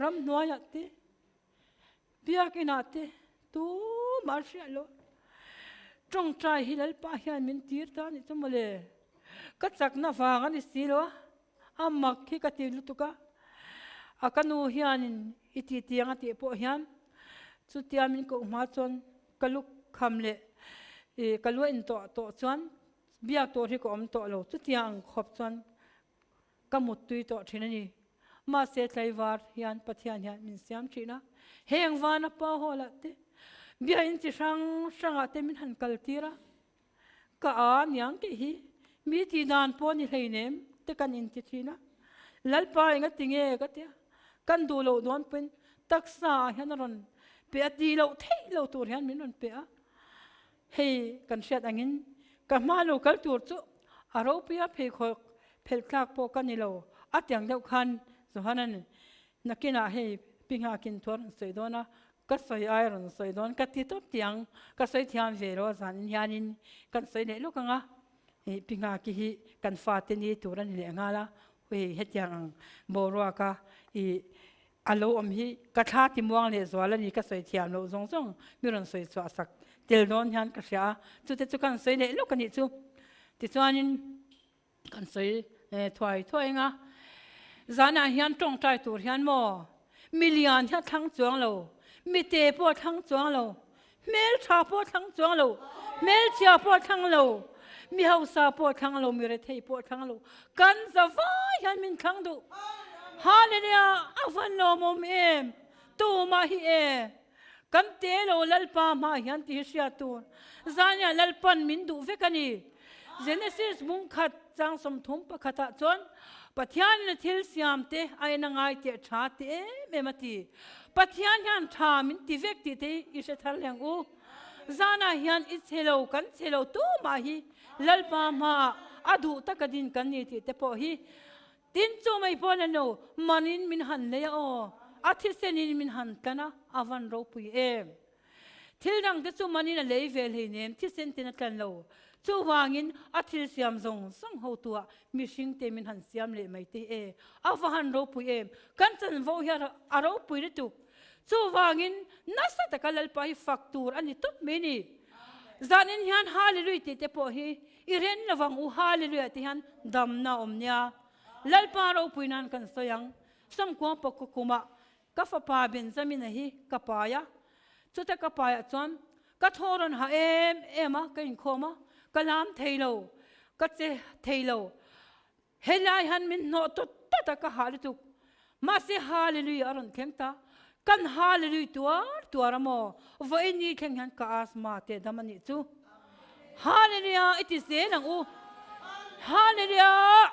ramhnuaiah te, biakinah te tumah an hriat lo. Tawngtai hi Lalpa hian min tir ta a nih chu mawle, ka chakna vang a ni si lo a. A mak hi ka ti lutuk a, a ka nu hianin i ti tiang a tih pawh hian chutia min koh hma chuan ka lu kham leh ih ka lu a intawh tawh chuan biak tur hi ka awm tawh lo chutia ang khawp chuan ka muttui tawh thin a ni. Mahse tlaivar hian Pathian hian min siam thin a, heng vana pa hall ah te biain chi hrang hrangah te min han kal tir a, Ka a niang tih hi mi tih dan pawh ni hleinem te kan inti thin a, Lalpa enga ti nge ka tia, kan duh loh dawn pawhin taksa ah hian a rawn pe a, tih loh theih lo tur hian min rawn pe a, hei kan hriat angin ka hma lo kal tur chu a ropui a pheikhawk phelh tlak pawh ka ni lo a tiang deuh khan Johana'n nakinah hei pi nghakin thu a rawn sawi dawn a, Ka sawi ai rawn sawi dawn ka ti tawp tiang ka sawi thiam ve lo zanin hianin kan sawi leh lawk ang a, ih pi nghaki hi kan fate ni tur a ni leh nghal a, hei hetiang ang boruaka ih a lo awm hi ka thla ti muang leh zual a ni ka sawi thiam loh zawng zawng mi rawn sawi chhuah sak tel dawn hian ka hria a, chute chu kan sawi leh lawk a nih chu tichuanin Kan sawi thuai thuai eng a, zanah hian tawngtai tur hian maw mi lian hi a thlang chuang lo, mi te pawh a thlang chuang lo, hmeltha pawh a thlang chuang lo, hmelchhia pawh a thlang lo, mi hausa pawh a thlang lo, mi rethei pawh a thlang lo, kan zavai hian min thlang duh. Hallelujah! A van lawmawm em? Tumah hi e kan te lo Lalpa hmaah hian tih hi hriat tur. Zania Lalpan min duh vek a ni. Genesis mungkhat chang 31 ah chuan Pathianin a thil siam te a en a ngai teh tha ti em em a ti. Pathian hian tha min ti vek tih te hi i hre thar leng u. Zanah hian i chhe lo kan chhe lo tumah hi Lalpa hmaah a duh taka din kan ni tih te pawh hi Tin chu mai pawh la lo, manin min han lei a aw, a thisenin min han tlan a, a van ropui em. Thil dang te chu manin a lei ve hleinem, thisen ten a tlan lo. Chuvangin a thil siam zawng zawng hotuah mihring te min han siam leh mai te e, a va han ropui em. Kan chanvo hi a ropui lutuk. Chuvangin nasa taka Lalpa hi fak tur a ni tawp mai ni. Zanin hian Hallelujah tih te pawh hi I ren lovang u Hallelujah ti hian damna a awm nia. Lalpa ropui nan kan sawi ang. Samkuang pawk kumah ka fapa Benjamina hi ka pai a, chuta ka paiah chuan ka thaw rawn ha em em a, ka inkhawm a, ka lam thei lo, ka che thei lo. Helai hian min hnawh tawt tawt a, ka hah lutuk. Mahse Hallelujah a rawn thleng ta. Kan Hallelujah tuar tuar a maw? Vawiin ni thleng hian ka asthma te dam a nih chu. Hallelujah i ti zel ang u. Hallelujah!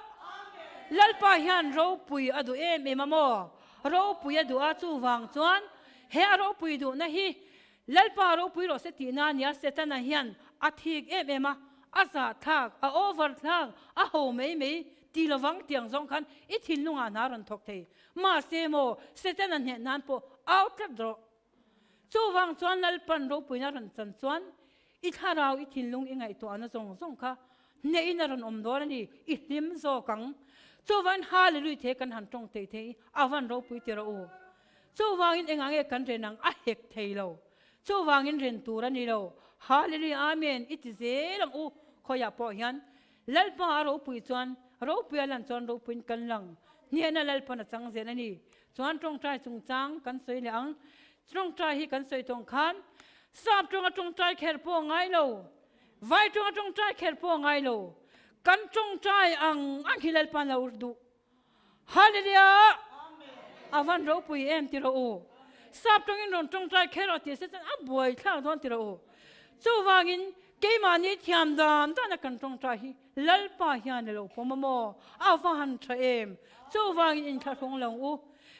Lalpa hian ropui a duh em em a maw? Ropui a duh a, chuvang chuan he a ropui duhna hi Lalpa ropui rawh se tihna a nia, Setana hian a thik em em a, a zahthlak, a over thlak, a ho mai mai ti lovang tiang zawng khan i thinlungah hna rawn thawk thei. Mahse maw, Setana hneh nan pawh au tlat rawh. Chuvang chuan Lalpan ropuina rawn chan chuan i thlarau, i thinlung, i ngaihtuahna zawng zawng kha hnehin a rawn awm dawn a ni, i hlim zawk ang. Chuvangin Hallelujah the kan han tawng thei thei a van ropui ti rawh u. Chuvangin engah nge kan ren ang a hek thei lo. Chuvangin ren tur a ni lo. Hallelujah Amen i ti zel ang u khawiah pawh hian Lalpa a ropui chuan ropui a lan chuan ropuiin kan lang hnehna Lalpan a chang zel a ni. Chuan tawngtai chungchang kan sawi leh ang. Tawngtai hi kan sawi tawng khan sap tawnga tawngtai kher pawh a ngai lo. Vai tawnga tawngtai kher pawh a ngai lo. Kan tawngtai ang ang hi Lalpan a ur duh. Hallelujah! A van ropui em ti rawh u. Sap tawngin rawn tawngtai kher rawh tih se chuan a buai thlak dawn ti rawh u. Chuvangin keimahni thiam dan dana kan tawngtai hi Lalpa hian a lo pawm a maw? A va han tha em! Chuvangin inthlahrung lo u.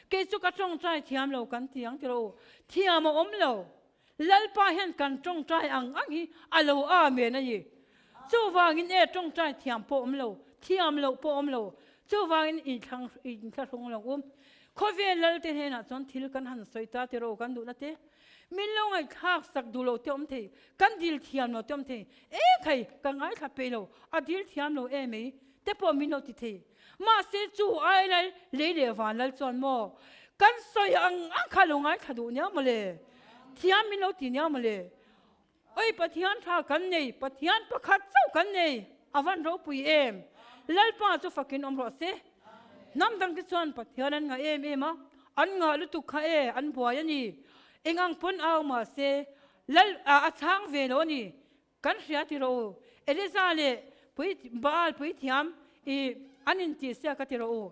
Kei chu ka tawngtai thiam lo kan ti ang ti rawh u. Thiam a awm lo. Lalpa hian kan tawngtai ang ang hi a lo amen a ni. Chuvangin e tawngtai thiam pawh awm lo, thiam loh pawh awm lo. Chuvangin inthlang inthlahrung lo u. Khawvel Lalte hnenah chuan thil kan han sawi ta ti rawh u kan duhna te. Min lo ngaihthlak sak duh loh te awm thei, kan dil thiam lo te awm thei. E khai, ka ngaithla peih lo, a dil thiam lo e mai te pawh min lo ti thei. Mahse chu ai lal lei leh van lal chuan maw kan sawi ang ang kha lo ngaithla duh nia mawle, thiam min lo ti nia mawle. Oi Pathian tha kan nei, Pathian pakhat chauh kan nei, a van ropui em. Lalpa chu fakin awm rawh se. Hnam dang te chuan Pathian an ngah em em a, an ngah lutuk kha e, an buai a ni. Eng ang pawn au mahse Lal a chhang ve lo a ni. Kan hria ti rawh u, Eliza leh pui Baal puithiam i an intihsiak a ti rawh u.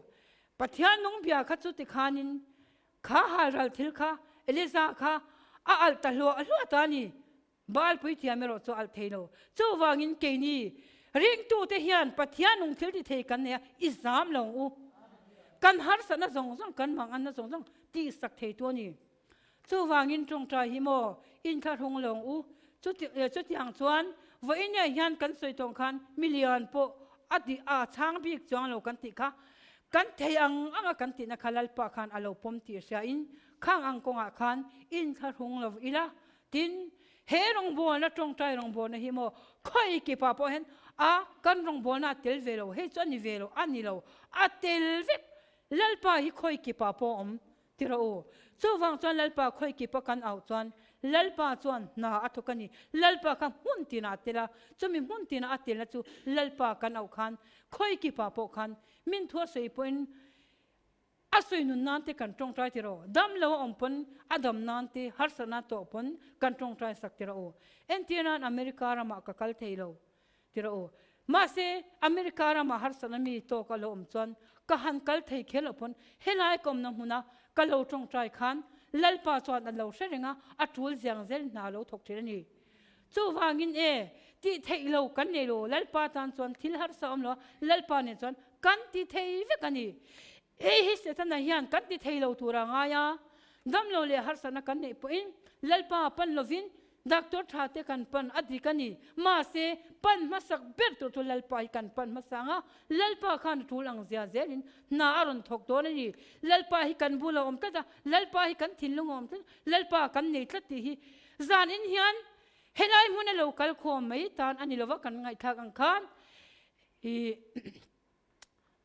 Pathian nung bia kha chu tikhanin kha halral thil kha Eliza kha a alh ta hluah hluah ta a ni. Baal puithiam erawh chu a alh thei lo. Chuvangin keini ringtute hian Pathian nung thil ti thei kan nei a, i zam lo ang u. Kan harsatna zawng zawng, kan manganna zawng zawng tihsak theitu a ni. Chuvangin tawngtai hi maw inthlahrung lawng u, chutiang chuan vawiin hian kan sawi tawng khan milian pawh a tih a chhang bik chuang lo kan tih kha kan thei ang anga kan tihna kha Lalpa khan a lo pawm tih hriain khang ang kawngah khan inthlahrung lo ila tin he rawngbawlna tawngtai rawngbawlna hi maw khawi kipah pawh hian a kan rawngbawlna a tel ve lo hei chu a ni ve lo a ni lo a tel vek Lalpa hi khawi kipah pawh a awm Ti rawh u. Chuvang chuan Lalpa khawi kipa kan auh chuan Lalpa chuan hna a thawk a ni. Lalpa kha hmun tinah a tel a, chumi hmun tinah a telna chu Lalpa kan auh khan khawi kipa pawh khan min thu a sawi pawhin a sawi nun nan te kan tawngtai ti rawh. Dam lo a awm pawn a dam nan te harsatna tawh pawn kan tawngtai sak ti rawh u. Entir nan America ramah ka kal thei lo. Ti rawh u. Mahse, America ramah harsatna mi tawk a lo awm chuan ka han kal thei kher loh pawn helai ka awmna hmuna ka lo tawngtai khan Lalpa chuan a lo hre reng a, a tul ziang zel hna a lo thawk thin a ni. Chuvangin e, tih theih lo kan nei lo, Lalpa tan chuan thil harsa a awm lo a, Lalpa nen chuan kan ti thei vek a ni. Hei hi Setana hian kan ti thei lo tur a ngai a, damlo leh harsatna kan neih pawhin Lalpa pan lovin Doctor tha te kan pan a dik a ni. Mahse, pan hmasak ber tur chu Lalpa hi kan pan hmasa ang a, Lalpa khan a tul ang zia zelin hna a rawn thawk dawn a ni. Lalpa hi kan bul a awm tlat a, Lalpa hi kan thinlung a awm tlat, Lalpa kan nei tlat tih hi zanin hian helai hmuna lo kal khawm mai tan a ni lova kan ngaihthlak ang khan i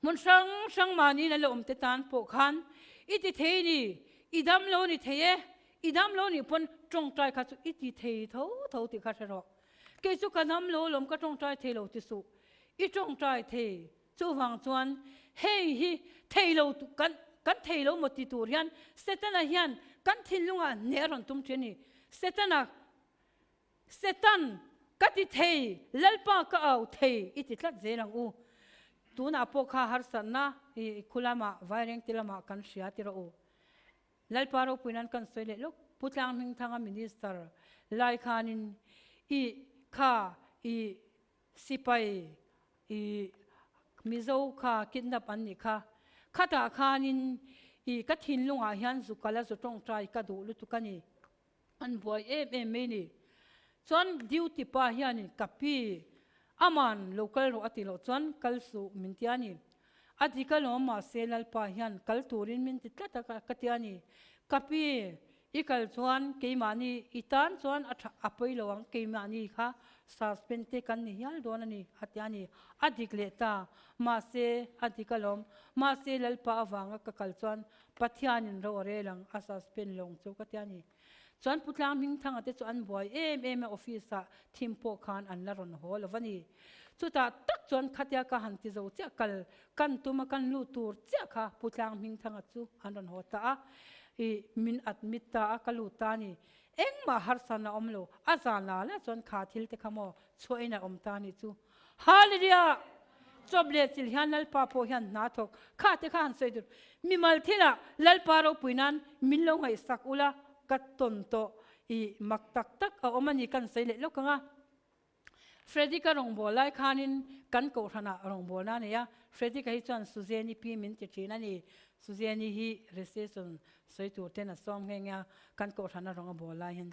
Hmun hrang hrang mahni la awm te tan pawh khan i ti thei ni, i dam lo ni thei e, i dam lo nih pawn tawngtai kha chu i ti thei tho tho tih kha hre rawh. Kei chu ka dam lo lawm ka tawngtai thei lo ti suh, i tawngtai thei chuvang chuan hei hi thei lo kan kan thei lo maw ti tur hian Setana hian kan thinlungah hneh a rawn tum thin a ni. Setana Satan, Ka ti thei, Lalpa ka au thei i ti tlat zel ang u. Tunah pawh kha harsatna i khu lamah, Vairengte lamah kan hria ti rawh u. Lalpa ropui nan kan sawi leh lawk. Pu Tlang Hmingthanga Minister lai khanin i kha i sipai i. Mizo kha kidnap an nih kha. Khatah khanin i ka thinlungah hian zu kal a zu tawngtai ka duh lutuk a ni. An buai em em mai ni. Chuan duty pa hianin ka pi aman lo kal rawh a ti loh chuan kal suh min ti a ni. A dik alawm mahse Lalpa hian kal turin min ti tlat a ka ti a ni. Ka pi i kal chuan keimahni i tan chuan a tha a pawi lo ang keimahni kha suspend te kan ni hial dawn a ni a ti a ni. A dik leh ta mahse a dik alawm mahse Lalpa avanga ka kal chuan Pathianin ro a rel ang a suspend lawng chu ka ti a ni. Chuan Pu Tlang Hmingthanga te chu an buai em em a office ah thim pawh khan an la rawn haw lo va ni. Chutah tak chuan khatia ka han ti zo chiah kal kan tum a kan lut tur chiah kha Pu Tlang Hmingthanga chu an rawn haw ta a, i min admit ta a ka lut ta a ni. Engmah harsan a awm lo, a zan la la chuan kha thil te kha maw chhuahin a awm ta a nih chu. Hallelujah! Chawp leh chil hian Lalpa pawh hian hna thawk kha te kha han sawi tur. Mimal thilah Lalpa ropui nan min lo ngaihsak ula ka tawn tawh i mak tak tak a awm a ni kan sawi leh lawk ang a. Frederick-a rawngbâwl lai khanin kan kohhranah rawngbâwlna a nei a, Frederick-a hi chuan Suzanne-i pi min ti ṭhin a ni. Suzanne-i hi recession sawi tur ten a sawm nghe nghe a, kan kohhrana rawng a bâwl lai hian.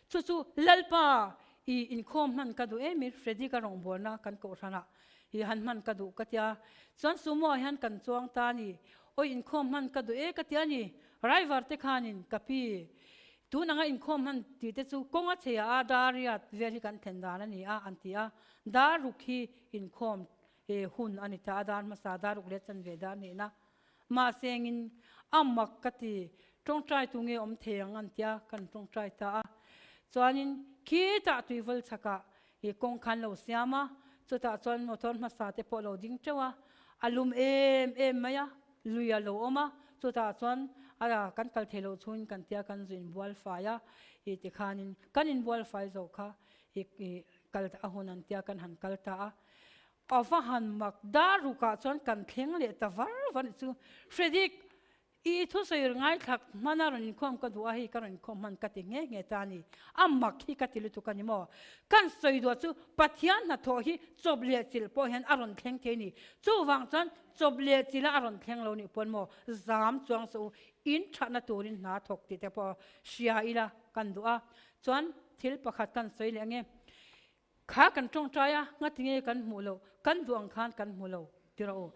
Chu chu Lalpa i inkhawm hman ka duh em i, Frederick-a rawngbâwlna kan kohhranah i han hman ka duh ka tia. Chuan sumo ah hian kan chuang ta a ni. Awi inkhawm hman ka duh e ka tia ni. Driver te khanin ka pi tun anga inkhawm hman tih te chu kawng a chei ah a dar riat vel hi kan thlen dan a ni a an ti a. Dar ruk hi inkhawm hun a ni ta a, dar hmasa dar ruk leh chanve dar nihna. Mahse engin a mak ka ti, tawngtai tu nge awm thei ang an tia kan tawngtai ta a. Chuanin khitah tuival chhakah i kawng khan lo siam a, chutah chuan motor hmasa te pawh lo ding teuh a, a lum em em mai a, lui a lo awm a, chutah chuan a kan kal thei loh chhungin kan tia kan zu inbual fai a, i tikhanin kan inbual fai zo kha i kal a hun an tia kan han kal ta a. A va han mak dar rukah chuan kan thleng leh ta var var nih chu. Frederick, i thusawi ngaithlak hmana rawn inkhawm ka duh a, hei ka rawn inkhawm hman ka ti nghe nghe ta a ni. A mak hi ka ti lutuk a ni maw? Kan sawi duah chu Pathian hnathawh hi chawp leh chilh pawh hian a rawn thleng thei a ni. Chuvang chuan chawp leh chilh a a rawn thleng lo nih pawn maw zam chuang suh u, in thatna turin hna thawk tih te pawh hria ila kan duh a. Chuan thil pakhat kan sawi leh ange. Kha kan tawngtai a, ngati nge kan hmuh loh, kan duh ang khan kan hmu lo ti rawh u.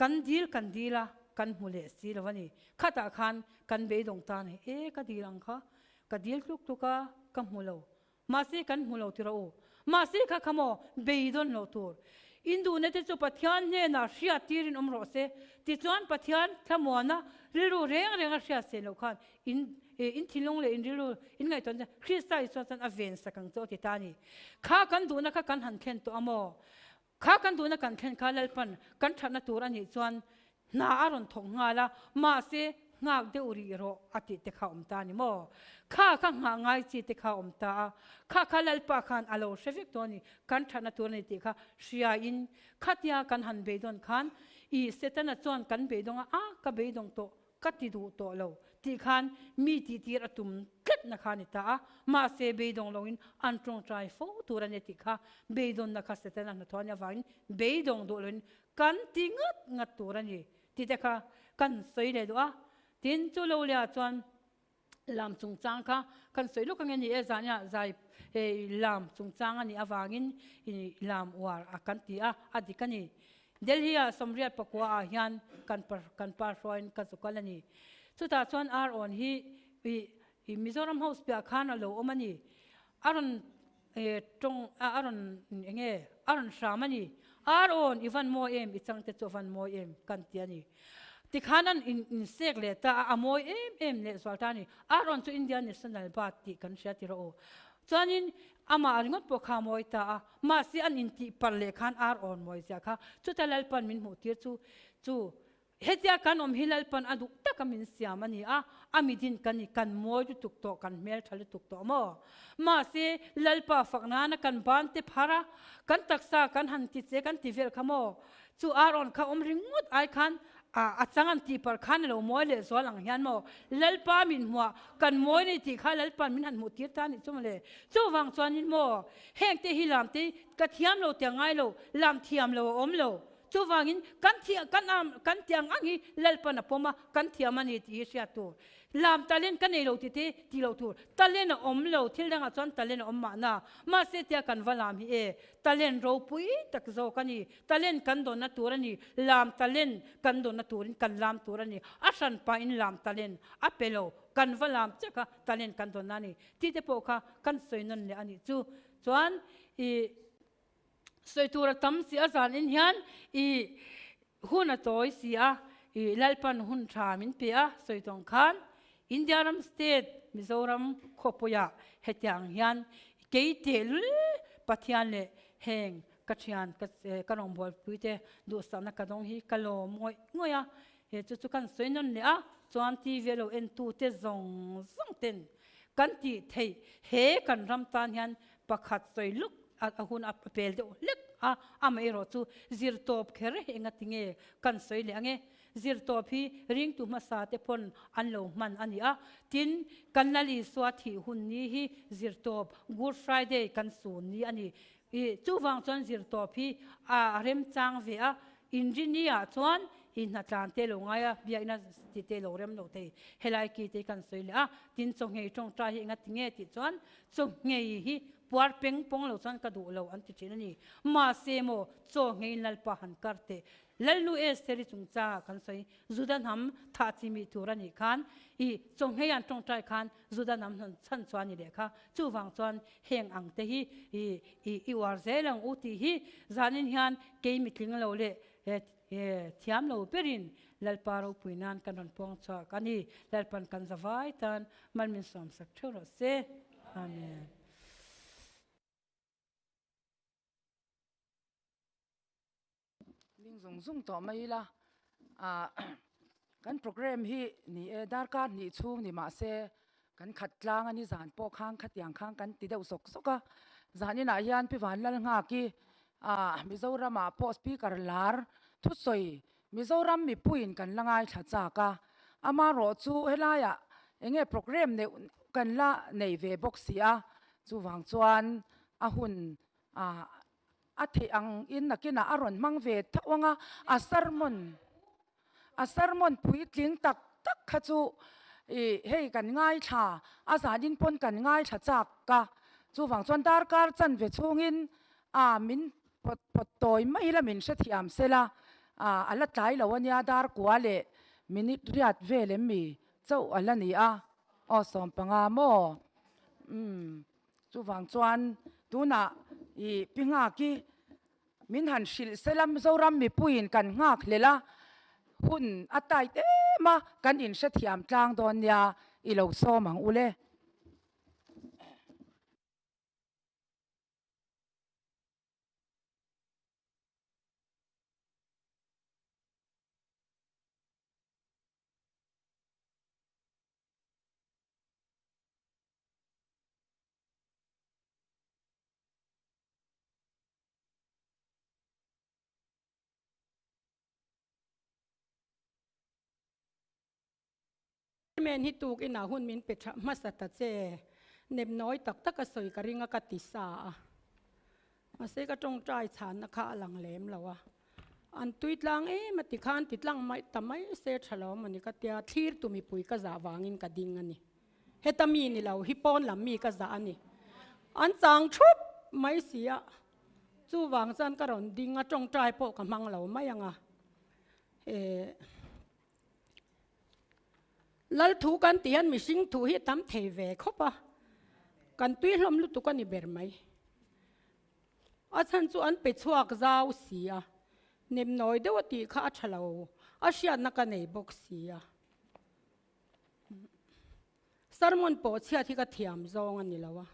Kan dil kan dil a, kan hmu leh si lo a ni. Khatah khan kan beidawng ta a ni, e ka dil ang kha, ka dil tluk tluk a, ka hmu lo. Mahse kan hmu lo ti rawh u. Mahse kha kha maw beidawn loh tur. Induhna te chu Pathian hnenah hriat tirin awm rawh se. Tichuan Pathian thlamuana rilru reng reng a hriat se loh khan In in thinlung leh in rilru in ngaihtuahna chuan Krista Isua chuan a ven sak ang che aw ti ta a ni. Kha kan duhna kha kan han thlen tawh a maw? Kha kan duhna kan thlen kha Lalpan kan thatna tur a nih chuan hna a rawn thawk nghal a, mahse nghak deuh rih rawh a tih te kha awm ta a ni maw? Kha kha nghah ngai chi te kha awm ta a, kha kha Lalpa khan a lo hre vek tawh a ni, kan thatna tur a ni tih kha hriain khatia kan han beidawn khan i Setana chuan kan beidawng a, a ka beidawng tawh Ka ti duh tawh lo tih khan mi tihtir a tum tlatna kha a ni ta a, mahse beidawng loin an tawngtai fo tur a ni tih kha beidawnna kha Setana hnathawh a nih avangin beidawng duh loin kan ti ngat ngat tur a ni tih te kha kan sawi leh duh a. Tin, chu lo lehah chuan lam chungchang kha kan sawi lawk ange ni e, zaniah zai hei lam chungchang a nih avangin lam uar a kan ti a, a dik a ni. Delhi ah sawmriat pakua ah hian kan kan pa hruaiin ka zu kal a ni. Chutah chuan ar awn hi i Mizoram House piah khan a lo awm a ni. A rawn tawng a rawn enge a rawn hram a ni. Ar awn i van mawi em i changte chu a van mawi em kan ti a ni. Tikhan an in insek leh ta a, a mawi em em leh zual ta a ni. Ar awn chu India National Bird tih kan hria ti rawh u. Chuanin amah ringawt pawh kha a mawi ta a, mahse an intih par leh khan ar awn mawi zia kha chuta Lalpan min hmuh tir chu chu hetia kan awm hi Lalpan a duh taka min siam a ni a, a midin kan ni kan mawi lutuk tawh kan hmeltha lutuk tawh maw? Mahse Lalpa fak nana kan ban te phar a, kan taksa kan han ti che kan ti vel kha maw? Chu ar awn kha awm ringawt ai khan a chang an tih par khan a lo mawi leh zual ang hian maw Lalpa min hmuah kan mawi nei tih kha Lalpa'n min han hmuh tir ta nih chu mawle. Chuvang chuanin maw heng te hi lam te ka thiam lo tiang ngai lo, lam thiam lo a awm lo. Chuvangin kan thiam kan am kan tiang ang hi Lalpan a pawm a, kan thiam a ni tih hi hriat tur. Lam talent ka nei lo ti te ti loh tur. Talent a awm lo, thil dangah chuan talent a awm mahna. Mahse tia kan va lam hi e, talent ropui tak zawk a ni. Talent kan dawnna tur a ni, lam talent kan dawnna turin kan lam tur a ni. A hran pahin lam talent a pe lo, kan va lam chiah kha talent kan dawnna a ni. Tih te pawh kha kan sawi nawn leh a nih chu. Chuan i sawi tur a tam si a zanin hian i hun a tawi si a, i Lalpan hun tha min pe a sawi tawng khan India ram state Mizoram khawpuiah hetiang hian kei tehlul Pathian leh heng ka thian ka ka rawngbawlpui te duhsakna ka dawng hi ka lawm ngawih ngawih a, he chu chu kan sawi nawn leh a, chuan TV lo entu te zawng zawng ten kan tih theih he kan ram tan hian pakhat sawi luk a hun a pel deuh hlek a, amaherawh chu zirtawp kher engati nge kan sawi leh ange Zirtawp hi ringtu hmasa te pawn an lo hman a ni a, tin, kan Lal Isua thih hun ni hi zirtawp, Good Friday, kan sun ni a ni. I chuvang chuan zirtawp hi a remchang ve a, inrini ah chuan i hnatlan te lo ngai a, biakina ti te lo rem lo thei. Helai ki te hi kan sawi leh a, tin chawnghei tawngtai hi engati nge tih chuan chawnghei hi puar peng pawng lo chuan ka duh lo an ti thin a ni. Mahse maw chawngheiin Lalpa han kar teh Lalnu Esther-i chungchangah kan sawi, Juda hnam thah chi mi tur a nih khan, i chawnghei an tawngtai khan Juda hnam hnawn chhan chuan i leh kha. Chuvang chuan heng ang te hi i i uar zel ang u tih hi zanin hian kei mitling lo leh thiam lo berin Lalpa ropui nan kan rawn puang chhuak a ni. Lalpan kan zavai tan mal min sawmsak theuh rawh se. Amen. Ding zung zung tawh mai ila, ah kan program hi ni e darkar hnih chhung ni mahse kan khat tlang a ni zan pawh khang khatiang khang kan ti deuh sawk sawk a, zan inah hian Pi Vanlalnghaki ah Mizoram ah pawh speaker lar thusawi Mizoram mipuiin kan la ngaithla chak a, amaherawh chu helaiah eng nge program neuh kan la nei ve bawk si a, chuvang chuan a hun ah A theih ang in nakinah a rawn hmang ve tho ang a, a sermon a sermon puitling tak tak kha chu ih hei kan ngaithla a zanin pawn kan ngaithla chak a, chuvang chuan darkar chanve chhungin a min pawt pawt tawi mai la min hrethiam sela a a la tlai lo ania dar kua leh minute riat vel em mi chauh a la ni a, aw 15 maw umm. Chuvang chuan tunah i Pi Nghaki min han hrilh sela Mizoram mipuiin kan nghak hlel a, hun a tight em a, kan inhrethiam tlang dawn nia i lo sawm ang u le. Men hi tuk inah hun min pe tha hmasa ta che. Nep nawi tak tak a sawi ka ring a ka ti sa a. Mahse ka tawngtai chhanna kha a lang lem lo a. An tui tlang em a ti khan ti tlang mai ta mai se tha lo mawni ka tia thlir tu mipui ka zah vangin ka ding a ni. Heta mi ni lo hi pawn lam mi ka zah a ni. An chang thup mai si a, chuvang chuan ka rawn ding a tawngtai pawh ka hmang lo mai ang a. Eh, Lal thu kan tih hian mihring thu hi a tam thei ve khawp a, kan tui hlawm lutuk a ni ber mai. A chhan chu an pe chhuak zau si a, nemnawi deuh a tih kha a tha lo, a hriatna ka nei bawk si a. Sermon pawh chhiat hi ka thiam zawng a ni lo a,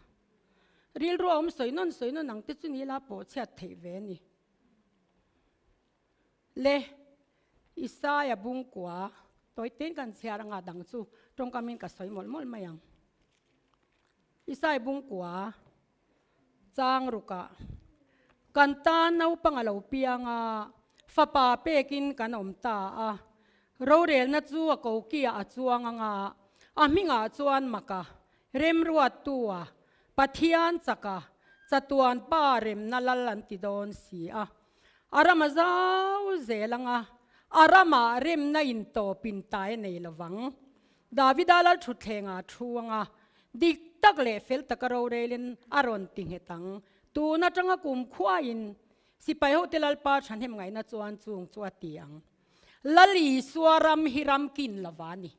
rilru a awm sawi nawn sawi nawn ang te chu ni ila pawh chhiat theih ve a ni. Le, Isaia bungkua tawi tein kan chhiar anga dang chu tawngkamin ka sawi mawlh mawlh mai ang. Isai bungkua chang rukah kan tan naupang a lo piang a, fapa pekin kan awm ta a, rorelna chu a kokiah a chuang anga, a hmingah chuan maka remruattua Pathian chaka chatuan pa remna lal an ti dawn si a. A ram a zau zel ang a, a ramah remna in tawp in tai a nei lo vang. Davida lal thutthleng ah thu ang a, dik tak leh fel taka rorelin a rawn ti nghet ang. Tun atanga kum khuain sipai hote Lalpa thahnem ngaihna chuan chung chu a ti ang. Lal Isua ram hi ram kin lova a ni.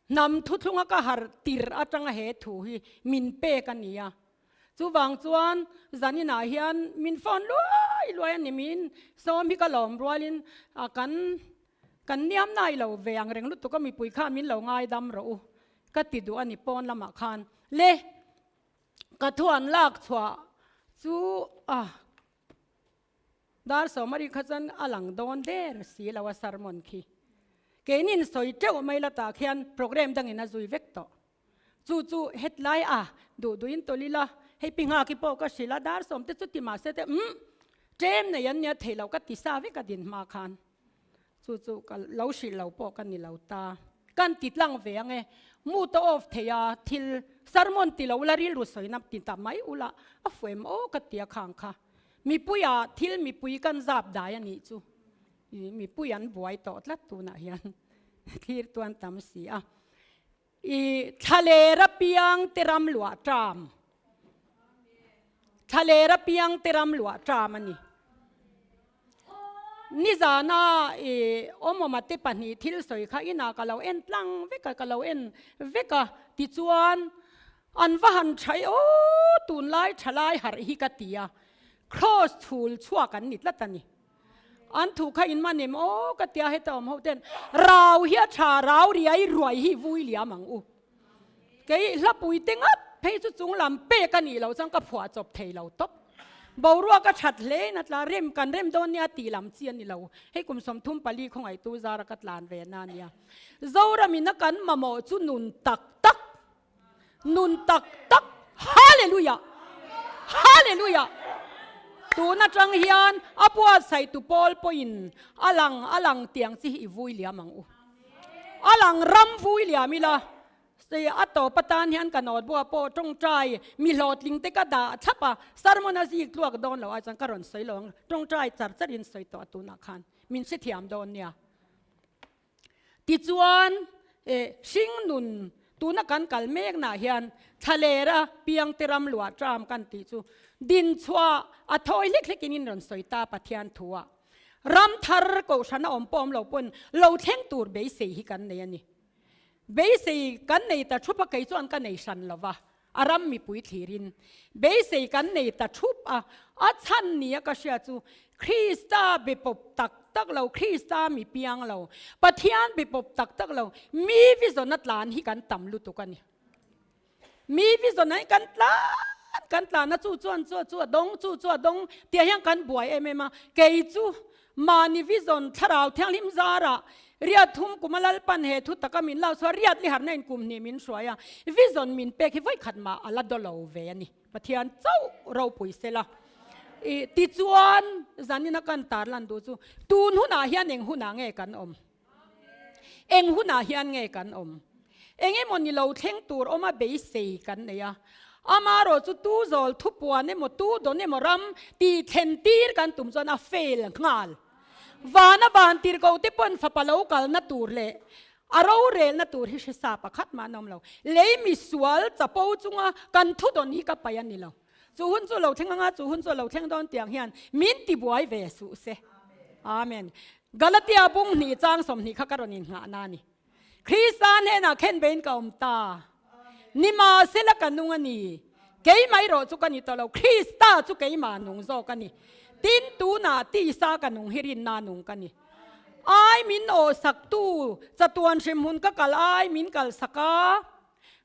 Hnam thuthlunga ka harh tirh atanga he thu hi min pek a ni a. Chuvang chuan zaninah hian min phone luai luai a ni min sawm hi ka lawm rualin kan kan niam nai lo ve ang reng lutuk a mipui kha min lo ngaidam rawh u ka ti duh a ni pawn lamah khan le ka thu an lak chhuah chu a Dar sawmari kha chuan a lang dawn der si lo a sermon khi. Keinin sawi teuh mai la tah khian programme dangin a zui vek tawh. Chu chu hetlai a duh duhin tawlh ila, hei pi nghaki pawh ka hrilh a, dar sawm te chu ti mahse te umm tlem nei an nia theih loh ka ti sa vek a din hma khan. Chu chu ka lo hrilh lo pawh ka ni lo ta. Kan ti tlang ve ang e. Mood a off thei a, thil sermon ti lo ula rilru sawina ti ta mai ula a fuem aw ka ti a khang kha. Mipuia thil mipui kan zap dai a nih chu. Mipui an buai tawh tlat tunah hian thlir tuan tam si a. I thlalera piang te ram luah ṭam. Thlalera piang te ram luah ṭam a ni. Nizana i awmawma te pahnih thil sawi kha inah ka lo en tlang vek a, ka lo en vek a. Tichuan an va han ṭha e aw tunlai ṭhalai harh hi ka ti a, Kraws chhul chhuak an ni tlat a ni. An thu kha in man em aw ka tia heta awm ho ten rau hi a tha rau riai ruai hi vui liam ang u. Kei hlapui te ngat phei chu chung lam pek a nih loh chuan ka phuah chawp thei lo tawp. Boruak a that hle in a tla rem kan rem dawn nia tih lam chi a ni lo. Hei kum 34 khawngaihtu zara ka tlan ve na nia. Zoram in a kan mamawh chu nun tak tak Nun tak tak Hallelujah Hallelujah Tun atang hian a buatsaih tu pawl pawhin a lang a lang tiang chi hi i vui liam ang u. A lang ram vui liam ila a tawp atan hian ka nawt bua pawh tawngtai mi hlawhtling te ka dah thlap a, sermon a zik tluak dawn lo ai chuan ka rawn sawi lo ang tawngtai char char in sawi tawh a tunah khan min hrethiam dawn nia. Tichuan, hring nun tuna kan kal meknah hian thlalera piangte ram luah ṭam kan tih chu dinchhuah a thawi hlek hlekin in rawn sawi ta Pathian thuah. Ram thar kohhran a awm pawh awm lo pawn lo thleng tur beisei hi kan nei a ni. Beisei kan nei ta thup a kei chuan ka nei hran lo va, a ram mipui thlirin beisei kan nei ta thup a, a chhan nia ka hria chu Krista be pawp tak tak lo, Krista mi piang lo, Pathian be pawp tak tak lo, mi vision a tlan hi kan tam lutuk a ni. Mi vision ah hi kan tlan kan tlan a, chu chuan chu chu a dawng, chu chu a dawng tih hian kan buai em em a, kei chu Mahni vision thlarau thianghlim zarah riat thum kum a Lalpan he thu taka min lo chhuah riat li harna in kum hnih min hruai a, vision min pek hi vawikhat mah a la daw lo ve a ni. Pathian chauh ropui sela. I tichuan zanina kan tarlan duh chu tun hunah hian eng hunah nge kan awm? Eng hunah hian nge kan awm? Eng emaw ni lo thleng tur awma beisei kan nei a, amarawh chu tu zawl thupuan emaw tu dawn emaw ram tih thlen tir kan tum chuan a fail nghal. Vana van tirko te pawn fapa lo kalna tur leh a rorelna tur hi hre sa pakhat mah an awm lo. Lei misual chapo chunga kan thu dawn hi ka paih a ni lo. Chu hun chu lo thleng anga chu hun chu a lo thleng dawn tiang hian min tibuai ve suh se. Amen. Galatia bung hnih chang 20 kha ka rawn innghah na a ni. Krista hnenah khen bein ka awm ta. Nimahsela ka nung a ni. Keimah erawh chu ka ni tawh lo, Krista chu keimah nung zawk a ni. Tin, tunah tisa ka nung hi rinna nung ka ni. Ai min awhsaktu chatuan hremhmun ka kal ai min kalsak a.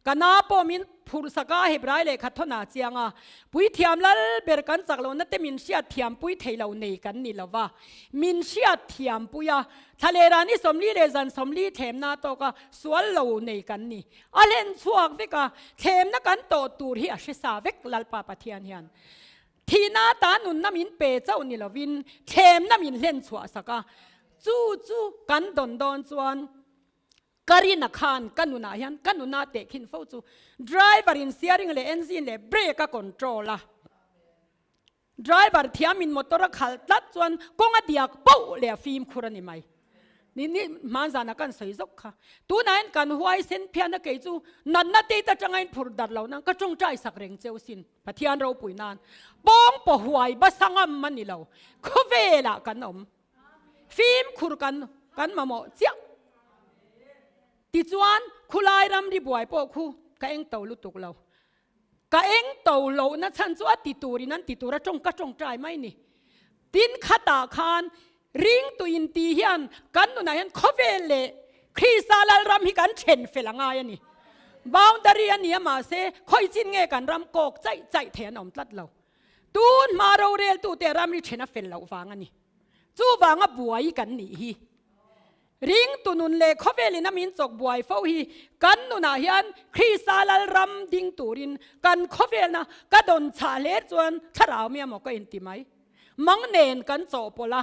Ka na pawh min phurh sak a, Hebrai lehkha thawn ah chiang a, Puithiam lal ber kan chak lohna te min hriat thiam pui thei lo nei kan ni lo va, min hriat thiam pui a, thlalera ni 40 leh zan 40 thlemna tawk a sual lo nei kan ni. A hlen chhuak vek a, thlemna kan tawh tur hi a hre sa vek Lalpa Pathian hian. Thihna ata nunna min pe chauh ni lovin thlemna min hlen chhuah sak a, chu chu kan dawn dawn chuan, Ka rina khan ka nunah hian ka nuna tehkhin fo chu driver in steering leh engine leh brake a control a. Driver thiamin motor a khalh tlat chuan kawng a diak poh leh a fimkhur a ni mai. Ni ni hman zana kan sawi zawk kha. Tunah hian kan huaisen phian a kei chu natna te ta tanga in phur darh lo nan ka tawngtai sak reng cheu sin Pathian ropui nan. Pawng paw huai basa ngam a ni lo. Khawvelah kan awm. Fimkhur kan kan mamawh chiah. Tichuan khulai ramri buai pawh khu ka eng to lutuk lo. Ka eng to lohna chhan chu a ti turin an ti tur a tawng ka tawngtai mai ni. Tin khatah khan ringtu inti hian kan nunah hian khawvel leh Krista Lalram hi kan then fel a ngai a ni. Boundary a ni a mahse khawi chin nge kan ram kawk chaih chaih thei an awm tlat lo. Tun hma roreltute ramri then a fel loh vang a ni. Chuvanga buai kan nih hi. Ringtu nun leh khawvelin a min chawk buai fo hi kan nunah hian Krista Lalram ding turin kan khawvelna ka dawn chhah hle chuan thlarau mi emaw ka inti mai. Mang nen kan chawhpawlh a,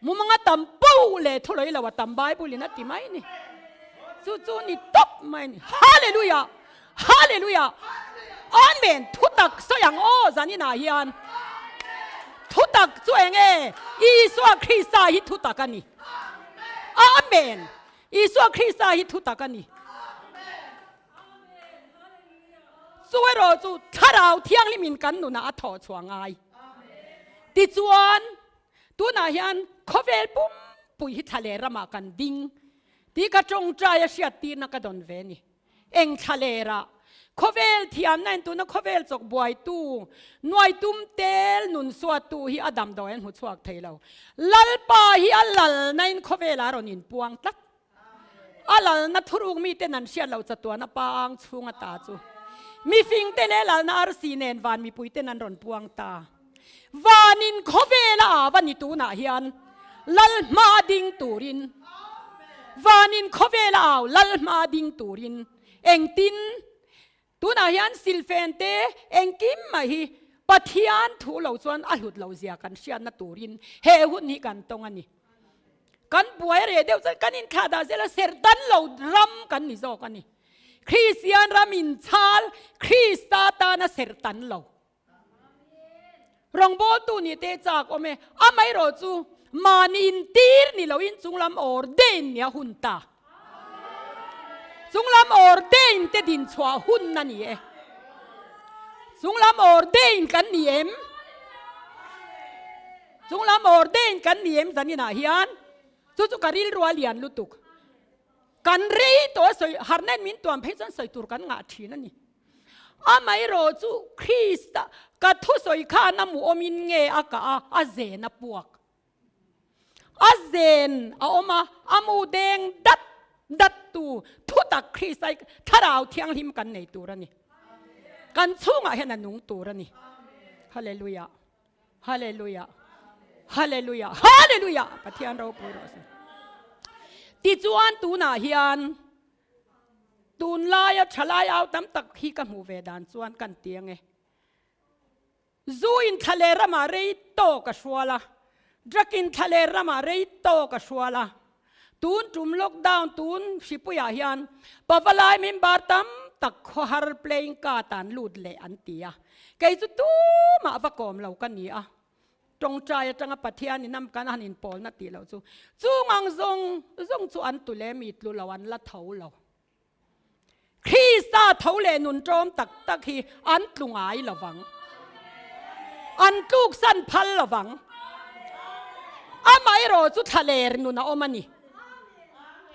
mumanga tam poh leh thulawi lo a tam Bible in a ti mai ni. Chu chu ni tawp mai ni. Hallelujah! Hallelujah! Amen! Thutak sawi ang aw zaninah hian. Thutak chu eng nge? Isua Krista hi thutak a ni. Amen! Isua Krista hi thutak a ni. Chu erawh chu Thlarau Thianghlimin kan nunah a thawh chhuah ngai. Tichuan, tunah hian khawvel pumpui hi thla leh ramah kan ding tih ka tawngtai a hriat tirna ka dawn ve a ni. Eng thla lerah khawvel thiamna in tuna khawvel chawk buaitu, nuai tum tel nun suattu hi a damdawi an hmu chhuak thei lo. Lalpa hi a lalna in khawvelah a rawn inpuang tlat. A lalna thuruk miten an hriat loh chatuan a pa ang chhung a ta chu. Mifingte leh lalna arsi nen van mipuiten an rawn puang ta. Vanin khawvela a va ni tunah hian lal hma ding turin Vanin khawvela au lal hma ding turin engtin tunah hian silfen te engkim mai hi Pathian thu lo chuan a hlut lo zia kan hriatna turin he hun hi kan tawng a ni. Kan buai reh deuh chuan kan inthlah dah zel a, serh dan lo ram kan ni zawk a ni. Kristian ram inchhal Krista tana serh tan lo. Rawngbawltu nih te chak awm e, amaherawh chu mahni intir ni loin chunglam ordain nia hun ta. Chunglam ordain te din chhuah hun a ni e. Chunglam ordain kan ni em? Chunglam ordain kan ni em zaninah hian chu chu ka rilru a lian lutuk. Kan rei tawh a sawi harna in min tuam phei chuan sawi tur kan ngah thin a ni. Amaherawh chu Krista ka thusawi khan a muawmin nge a kah a, a zen a puak. A zen a awm a, a mu deng dat dat tu thutak Krista i Thlarau Thianghlim kan nei tur a ni. Kan chhungah hian a nung tur a ni. Hallelujah! Hallelujah! Hallelujah! Hallelujah! Pathian ropui rawh se. Tichuan tunah hian Tunlaia thalai au tam tak hi ka hmuh ve dan chuan kan ti ange. Zu in thla leh ramah rei tawk a hrual a, drug in thla leh ramah rei tawk a hrual a. Tun tum lockdown tun hripuiah hian pavalai member tam tak khawhar playing card an lut leh an ti a. Kei chu tumah va kawm lo ka ni a. Tawngtai atanga Pathian in am kan han inpawlna tih loh chu chung ang zawng zawng chu an tu leh mi tlu lo an la tho lo. Krista tho leh nun ṭawm tak tak hi an tlu ngai lo vang. An tluksan phal lo vang. Amaherawh chu thlaler nun a awm a ni.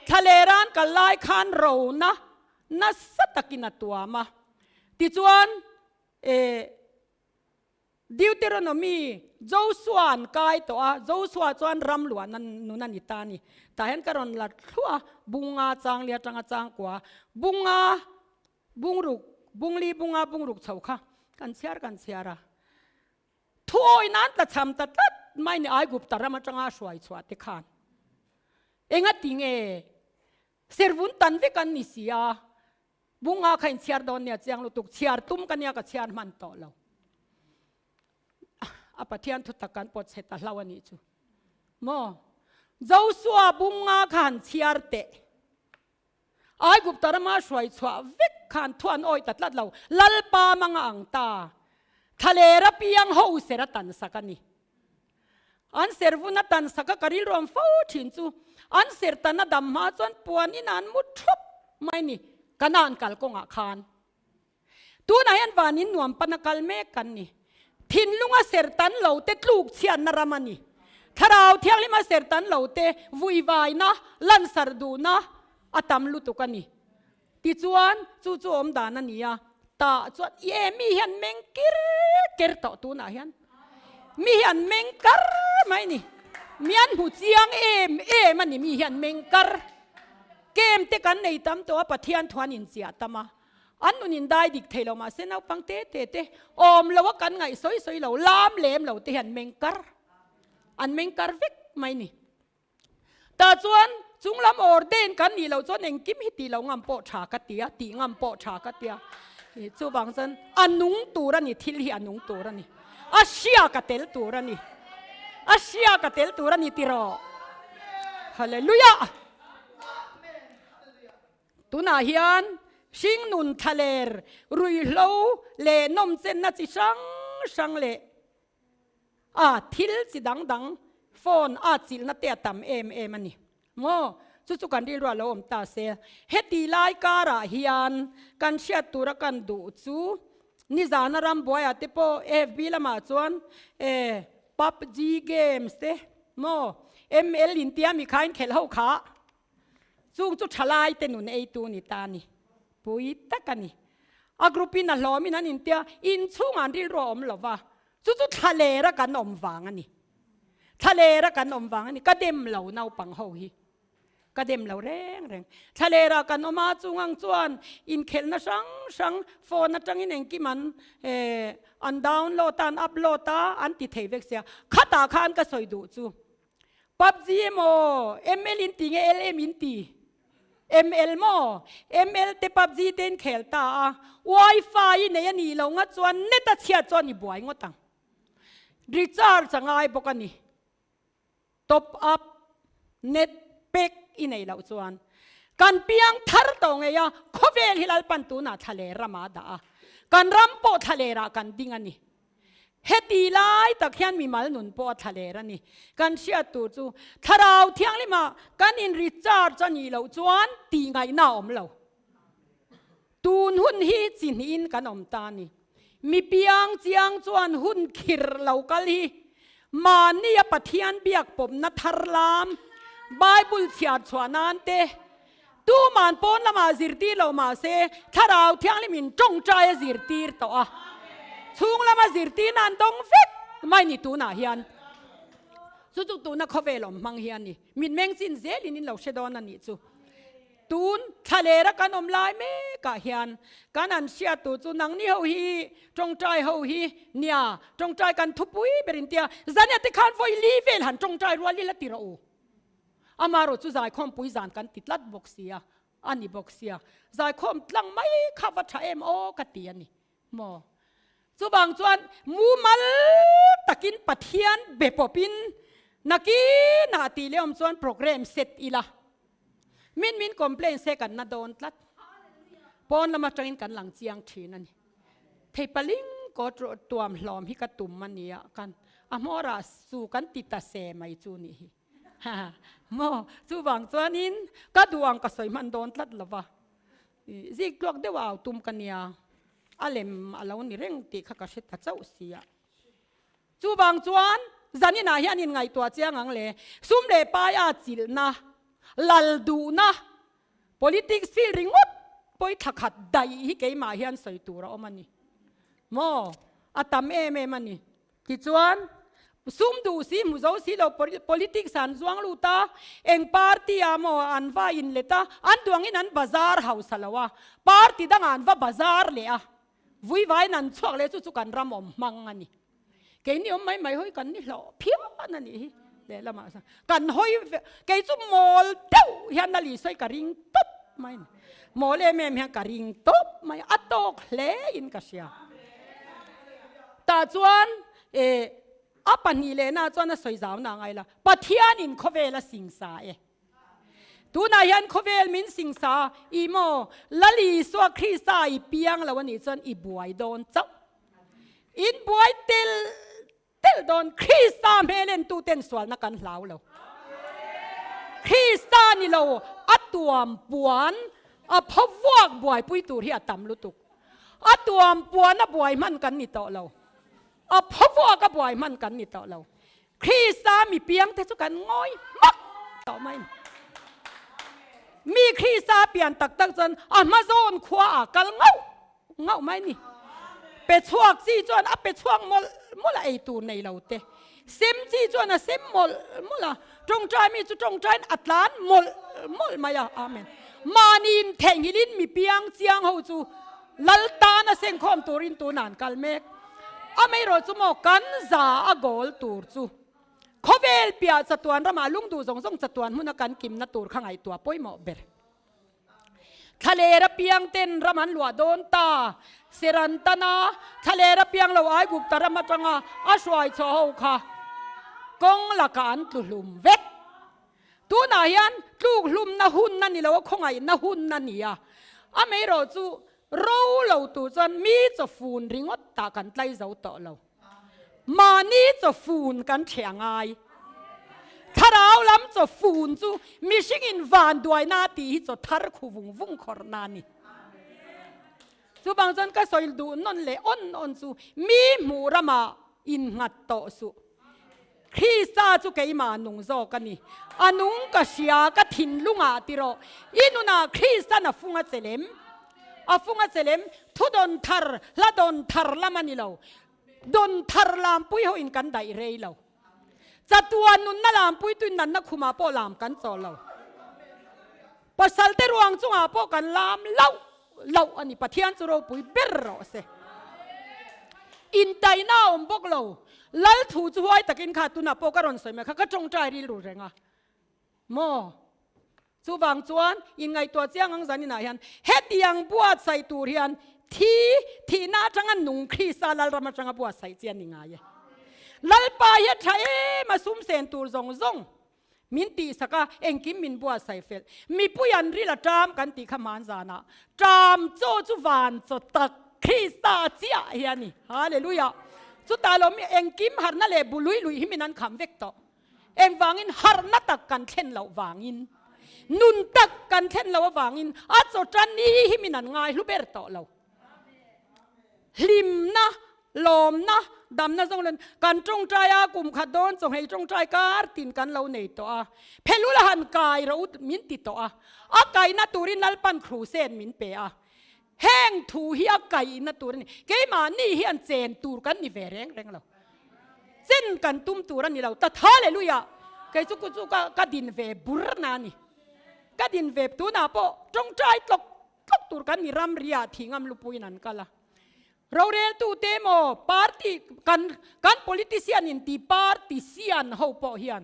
Thlaler an kal lai khan rona nasa takin a tuam a. Tichuan, eh, Deuteronomy, Josua an kai tawh a, Josua chuan ram luah nun a ni ta a ni. Tah hian ka rawn la thluah a, bunga chang li atanga chang kua, bunga bungruk, bungli bunga bungruk chho kha kan chhiar kan chhiar a. Thuawi nan tla cham ta tlat mai ni Aigupta ram atanga a hruai chhuah te khan. Engati nge servun tan vek an ni si a, Bunga kha in chhiar dawn nia chiang lutuk, chhiar tum ka nia ka chhiar hman tawh lo. A Pathian thu tak kan pawt chhe ta hlau a nih chu. Maw? Joshua bunga kha han chhiar teh. Aigupta rama hruai chhuah vek khan thu an awih ta tlat lo. Lalpa manga ang ta. Thlalera piang ho ser a tan sak a ni. An ser vun a tan sak a ka rilruam fo thin chu an ser tan a dam hma chuan puan in an mu thup mai ni Kanaan kalkawngah khan. Tunah hian van in nuam pan a kal mek kan ni. Thinlung a ser tan lo te tluk chhiatna ram a ni. Thlarau thianghlim a ser tan lo te vuivaina, lansar duhna a tam lutuk a ni. Tichuan, chu chu awm dan a ni a, tah chuan e mi hian meng kir ker tawh tunah hian mi hian meng kar mai ni. Mi an hmu chiang em em a ni mi hian meng kar. Kem te kan nei tam tawh a Pathian thuan inchiah tam a. An nun in dai dik thei lo mahse naupang te te te awm lo a kan ngaih sawi sawi lo lam lem lo te hian meng kar an meng kar vek mai ni. Tah chuan chung lam ordain kan nih loh chuan engkim hi tih loh ngam pawh tha ka ti a, tih ngam pawh tha ka ti a. Chuvang chuan a nung tur a ni, thil hi a nung tur a ni. A hria ka tel tur a ni. A hria ka tel tur a ni tiraw. Hallelujah! Tunah hian hringnun thlaler, ruihhlo leh nawmchenna chi hrang hrang leh a thil chi dang dang phone a chilhna te a tam em em a ni maw? Chu chu kan rilru a lo awm ta se. Heti lai karah hian kan hriat tura kan duh chu nizana rambuaiah te pawh FB lamah chuan e PUBG games te maw ML intia mi kha inkhelh ho kha Chung chu thalai te nun eitu ni ta ni. Pui tak a ni. A group in a hlawm in an intia, inchhungah an rilru a awm lo va. Chu chu thlalera kan awm vang a ni. Thlalera kan awm vang a ni. Ka dem lo naupang ho hi. Ka dem lo reng reng. Thlalera kan awm a, chung ang chuan inkhelhna hrang hrang phone atangin engkim an eh an download a, an upload a, an ti thei vek sia. Khatah khan ka sawi duh chu. PUBG emaw ML in ti nge LM in ti? ML maw? ML te PUBG te in khel ta a, Wi-Fi i nei a nih loh nga chuan net a chhiat chuan i buai ngawt ang. Recharge a ngai bawk a ni. Top up net pack i nei loh chuan. Kan piang thar tawh ngei a, khawvel hi Lalpan tunah thlaler ramah a dah a, kan ram pawh thlalerah kan ding a ni. Heti lai tak hian mimal nun pawh a thla ler a ni. Kan hriat tur chu Thlarau Thianghlimah kan in recharge a nih loh chuan tih ngaihna a awm lo. Tun hun hi chi hnihin kan awm ta a ni. Mi piang chiang chuan hun khir lo kal hi mahnia Pathian biak pawmna thar lam, Bible chhiar chhuah nan te, tuman pawn lamah zirtir lo mahse Thlarau Thianghlim in tawngtai a zirtir tawh a, chhung lama zirtirna an dawng vek mai ni tunah hian. Chu chu tuna khawvel awm hmang hi a ni. Mitmeng chin zelin in lo hre dawn a nih chu. Tun thlalera kan awm lai mekah hian kan an hriat tur chu nangni ho hi tawngtai ho hi nia tawngtai kan thupui ber in tia zania te khan vawi li vel han tawngtai rual ila ti rawh u. Amaherawh chu zaikhawmpui zan kan ti tlat bawk sia, a ni bawk sia. Zaikhawm tlang mai kha va tha em aw ka ti a ni maw. Chuvang chuan mumal takin Pathian be pawpin nakinah tih leh awm chuan program set ila. Min min complain se kan na dawn tlat. Pawn lam atangin kan lang chiang thin a ni. Thei paling kaw tuam hlawm hi ka tum a nia kan a hmawrah su kan ti ta se mai chu nih hi. Maw chuvang chuanin ka duh ang ka sawi hman dawn tlat lova zik tluak deuh a au tum ka nia a lem a lo ni reng tih kha ka hre ta chauh si a. Chuvang chuan zaninah hian inngaihtuah chiang ang le sum leh pai a chilhna lal duhna Politics field ringawt pawi thla khat daih hi keimah hian sawi tur a awm a ni. Maw? A tam em em a ni. Tichuan, sum duh si hmu zo si lo politics an zuang lut a, eng party ah maw an va inlet a, an duh angin an bazar hausa lo a, party dangah an va bazar leh a, vuivaiin an chhuak leh chu chu kan ram awm hmang a ni. Keini awm mai mai hawi kan ni hlawh phian a nih hi lehlamah chuan kan hawi kei chu mawl deuh hian a li sawi ka ring tawp mai a ni mawl em em hian ka ring tawp mai a tawk hle in ka hria tah chuan eh a pahnih lehna chuan a sawi zau na ngai la Pathian in khawvel a singsa e Tunah hian khawvel min singsa i maw Lal Isua Krista i piang lo a nih chuan i buai dawn chauh. In buai telh telh dawn. Krista hmel entuten sualna kan hlau lo. Krista ni lo a tuam puan a pho vuak buaipui tur hi a tam lutuk. A tuam puan a buai hman kan ni tawh lo. A pho vuak a buai hman kan ni tawh lo. Krista mi piang te chu kan ngawi hmak tawh mai. Mi Krista pian tak tak chuan a hma zawn khua ah kal ngauh ngauh mai ni. Pe chhuak chi chuan a pe chhuak mawlh mawlh a ei tur nei lo te. Sem chi chuan a sem mawlh mawlh a, tawngtai mi chu tawngtaiin a tlan mawlh mawlh mai a. Amen. Mahni in theihnghilhin mi piang chiang ho chu Lal tan a sengkhawm turin tunah an kal mek. Amaherawh chu maw kan za a goal tur chu khawvel piah chatuan ramah lungduh zawng zawng chatuan hmuna kan kimna tur kha ngaihtuah pawimawh ber. Thlaler apiang ten ram an luah dawn ta. Serantana thlaler apiang lo Aigupta ram atanga a hruai chhuah ho kha kawng lakah an tlu hlum vek. Tunah hian tluk hlumna hun a ni lo a, khawngaihna hun a ni a. Amaherawh chu ro lo tur chuan mi chawfun ringawt tah kan tlai zo tawh lo. Mahni chawfun kan ṭheh a ngai. Thlarau lam chawfun chu mihringin vanduaina a tih hi chaw thar khu vung vung khawrhna a ni. Chuvang chuan ka sawi duh nawn leh awn awn chu mi hmuh ramah innghat tawh suh. Krista chu keimah nung zawk a ni. A nung ka hria, ka thinlungah ti rawh. I nunah Kristan a fung a che lem. A fung a che lem, thu dawn thar, hla dawn thar lam a ni lo. Dawn thar lampui ho in kan daih rei lo. Chatuan nunna lampui tuin nanna khumah pawh lam kan chaw lo. Pasal te ruang chungah pawh kan lam loh loh a ni. Pathian chu ropui ber rawh se. Intaina a awm bawk lo. Lal thu chu huai takin kha tunah pawh ka rawn sawi mai kha ka tawngtai rilru reng a. Maw? Chuvang chuan inngaihtuah chiang ang zan inah hian hetiang buatsaih tur hian thi thihna atanga nung Krista Lalram atanga buatsaih chi a ni ngai e. Lalpa hi a tha em a sum sen tur zawng zawng Min tihsak a, engkim min buatsaih fel. Mipui an ril a ṭam kan tih kha hman zanah ṭam chaw chu van chaw tak Krista chiah hi a ni. Hallelujah! Chutah lo mi engkim harhna leh bu lui lui hi min an kham vek tawh. Engvangin harhna tak kan thlen loh vangin, nun tak kan thlen loh avangin a chaw ṭan ni hi min an ngai hlu ber tawh lo. Hlimna Lawmna, damna zawng len kan tawngtai a, kum khat dawn chawnghei tawngtai kar tin kan lo nei tawh a, phelul a han kai ro min ti tawh a, a kaihna turin Lalpan Krusen min pe a, heng thu hi a kaihna tur a ni, keimahni hian chen tur kan ni ve reng reng lo, chen kan tum tur a ni lo, ta hallelujah, kei chu chu ka din ve bur na a ni, ka din ve tunah pawh tawngtai tlawk tlawk tur kan ni ramriah thingam lupuiin an kal a. Roreltute emaw party kan kan politician in ti party sian ho pawh hian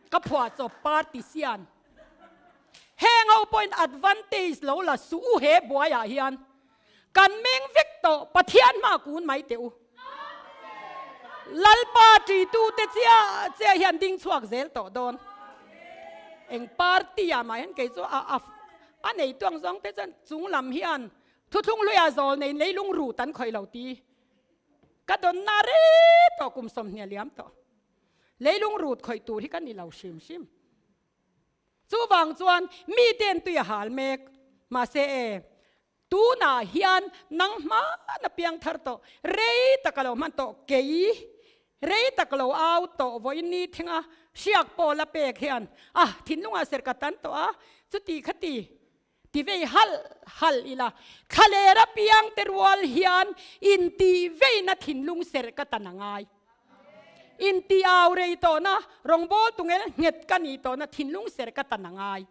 ka phuah chawp party sian heng ho pawhin advantage lo la suh u he buaiah hian kan meng vek tawh Pathian hma kun mai teh u Lalpa ṭitute chiah chiah hian ding chhuak zel tawh dawn eng party ah mah hian kei chu a a a neitu ang zawng te chuan chung lam hian Thuthlung hluiah zawl neiin leilung rut an khawih lo ti ka dawnna rei tawh kum sawmhnih a liam tawh. Leilung rut khawih tur hi ka ni lo hrim hrim. Chuvang chuan mite an tui a hal mek. Mahse e, tunah hian nang hmana piang thar tawh, rei tak a lo hman tawh kei, rei tak lo au tawh vawiin ni thenga hriak pawh la pek hian a thinlungah ser ka tan tawh a, chuti khati Ti vei halh halh ila, thlaler apiang te rual hian intih veina thinlung serh ka tan a ngai. Intih au rei tawhna, rawngbâwl tungel nghet ka nih tawhna thinlung serh ka tan a ngai.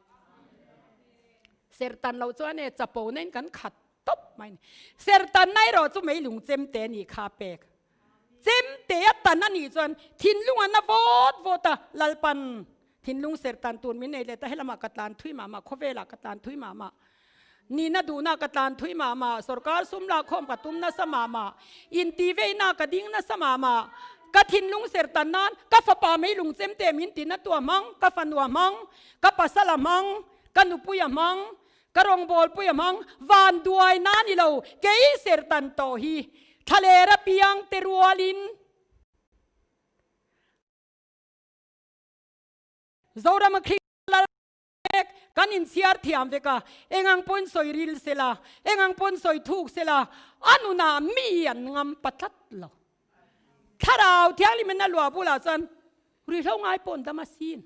Serh tan loh chuan e chapo nain kan khat tawp mai a ni. Serh tanna erawh chu meilung chemte a nih kha a pek. Chemte a tan a nih chuan thinlung a na vawt vawt a, Lalpan thinlung ser tan tur min nei let a, helamah ka tlan thui mah mah, khawvelah ka tlan thui mah mah, nihna duhna ka tlan thui mah mah, sorkar sum lakkhawm ka tum nasa mah mah, intihveihna ka ding nasa mah mah, ka thinlung ser tan nan ka fapa meilung chemte min tina tu a hmang, ka fanu a hmang, ka pasal a hmang, ka nupui a hmang, ka rawngbawlpui a hmang, vanduaina ni lo, kei ser tan tawh hi. Thlalera piang te rualin Zorama Krista lal mek kan inchhiar thiam vek a, eng ang pawn sawi ril sela, eng ang pawn sawi thuk sela, a nunah mi an ngam pa tlat lo. Thlarau Thianghlimin a luah bulah chuan ruihhlo ngai pawh an dam asin.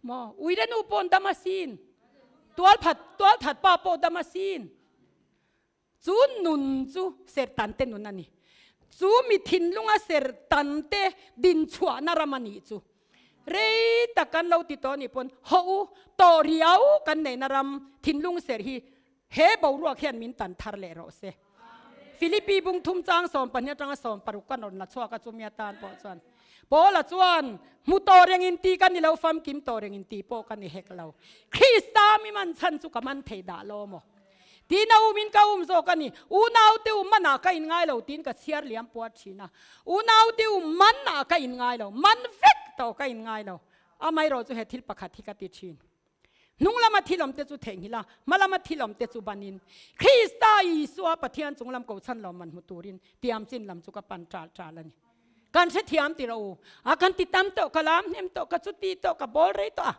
Maw? Uire nu pawh an dam asin. Tualphat, tualthat pa pawh dam asin. Chu nun chu sertante nun a ni. Chu mi thinlunga sertante dinchhuahna ram a nih chu. Rei tak kan lo ti tawh a nih pawn haw u tawh riau kan neihna ram thinlung ser hi he boruak hian min tan thar leh rawh se. Philippi bung thum chang 12 atanga 16 kan rawn la chhuak a chumi atan pawh chuan Paula chuan hmu tawh reng in ti ka ni lo, famkim tawh reng in ti pawh ka ni hek lo. Krista mi man chhan chu ka man thei dah lo maw? Tiin a um in ka um zawk a ni. Unaute um manah ka in ngai lo tiin ka chhiar liam puat thin a. Unaute um manah ka in ngai lo, man vek tawh ka in ngai lo. Amaherawh chu he thil pakhat hi ka ti thin. Hnung lama thil awm te chu theihnghilh a, hma lama thil awm te chu banin Krista Isua Pathian chung lam kohchhan lawm man hmu turin tiam chin lam chu ka pan ṭal ṭal a ni. Kan hrethiam ti rawh u. A kan ti tam tawh, ka lam hnem tawh, ka chuti tawh, ka bawl rei tawh a.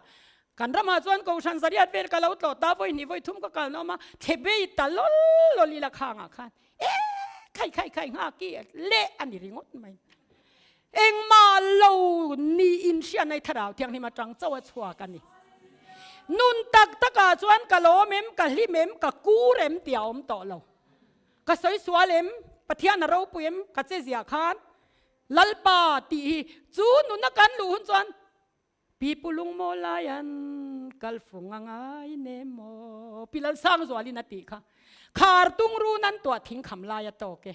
Kan ramah chuan Kohhran zariat vel ka lo tlawh ta, vawi hnih vawi thum ka kal nawm a, thle bei ta lawl lawl ila khangah khan e khai khai khai nghak i leh a ni ringawt mai. Engmah lo niin hriatna i Thlarau Thianghlim atang chauh a chhuak a ni. Nun tak takah chuan ka lawm em, ka hlim em, ka kur em tih a awm tawh lo. Ka sawi sual em, Pathian a ropui em, ka che ziah khan Lalpa tih hi chu nuna kan luh hun chuan Pi Pu Lungmaw lai an kal fung a ngai ne maw? Pi Lalsangzualin a tih kha. Khar tung run an tuah thing kham lai a tawk e.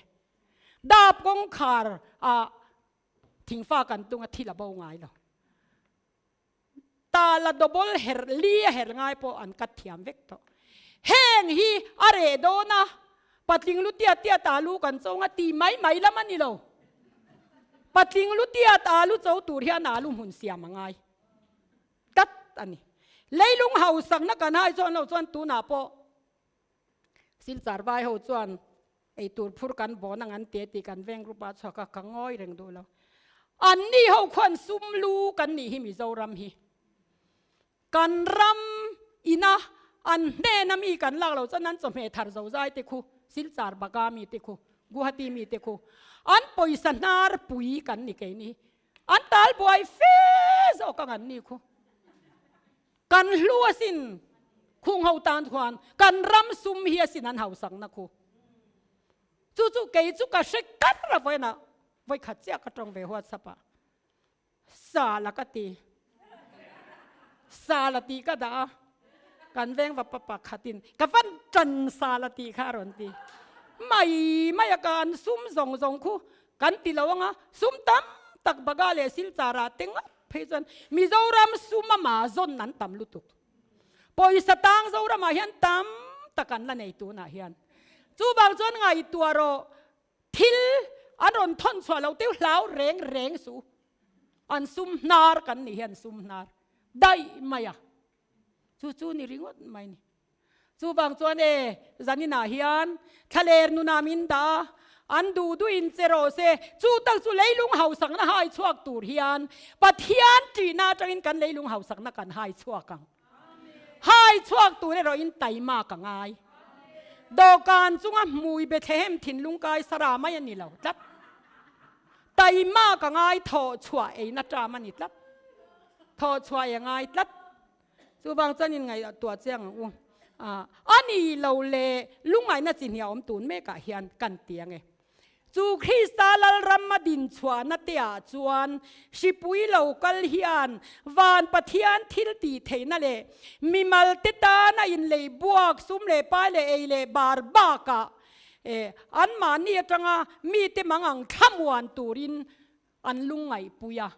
Dap kawngkhar ah thingfa kan tung a thil a bo ngai lo. Ta la double her li a her ngai pawh an cut thiam vek tawh. Heng hi a reh dawn a, patling lu tiat tiat alu kan cho nga ti mai mai lam a ni lo. Patling lu tiat alu cho tur hian alu hmun siam a ngai tlat a ni. Leilung hausakna kan hai chuan lo chuan tunah pawh Silchar vai ho chuan eitur phur kan bawn ang an ti a tih kan veng group ah chhuak a, ka ngawi reng duh lo. Anni ho khuan sum lu kan nih hi Mizoram hi. Kan ram ina an hnena mi kan lak lo chuan an chawhmeh thar zo zai te khu, Silchar Baga mi te khu, Guwahati mi te khu, an pawisa hnar pui kan ni keini. An tal buai fe zawk ang an ni khu. Kan hlu asin khung ho tan khuan kan ram sum hi asin an hausakna khu. Chu chu kei chu ka hre kar a vawiinah vawikhat chiah ka tawng ve WhatsApp ah. Sa la ka ti. Sa la tih ka dah a, kan veng va pa pakhatin ka van tan sa la tih kha a rawn ti. Mai mai a ka an sum zawng zawng khu kan ti lo anga sum tam tak baga leh silchar ah te ngawt phei chuan Mizoram sum a ma zawn an tam lutuk. Pawisa tang Zoram ah hian tam tak an la nei tunah hian. Chuvang chuan ngaihtuah rawh Thil an rawn thawn chhuah lo teuh hlau reng reng suh. An sum hnar kan nih hi an sum hnar daih mai a. Chu chu ni ringawt mai ni. Chuvang chuan e, zaninah hian thlaler nunah min dah a, an duh duhin che rawh se. Chu tak chu leilung hausakna hai chhuak tur hian Pathian ṭihna aṭangin kan leilung hausakna kan hai chhuak ang. Hai chhuak tur erawhin taima ka ngai. Dawhkan chunga hmui Bethlehem thinlung kai sara mai a ni lo tlat. Taima ka ngai thawh chhuah eina ṭam a ni tlat. Thawh chhuah ei a ngai tlat. Chuvang chuan in ngaihtuah chiang ang u. A ni lo le lungngaihna chi hniah awm tun mekah hian kan ti ang e. Chu Krista Lalram a din chhuahna te ah chuan hripui lo kal hian van Pathian thil tih theihna leh mimal te tana inlei buak sum leh pai leh ei leh bar bakah anmahni atanga mite mangang thlamuan turin an lungngaihpui a.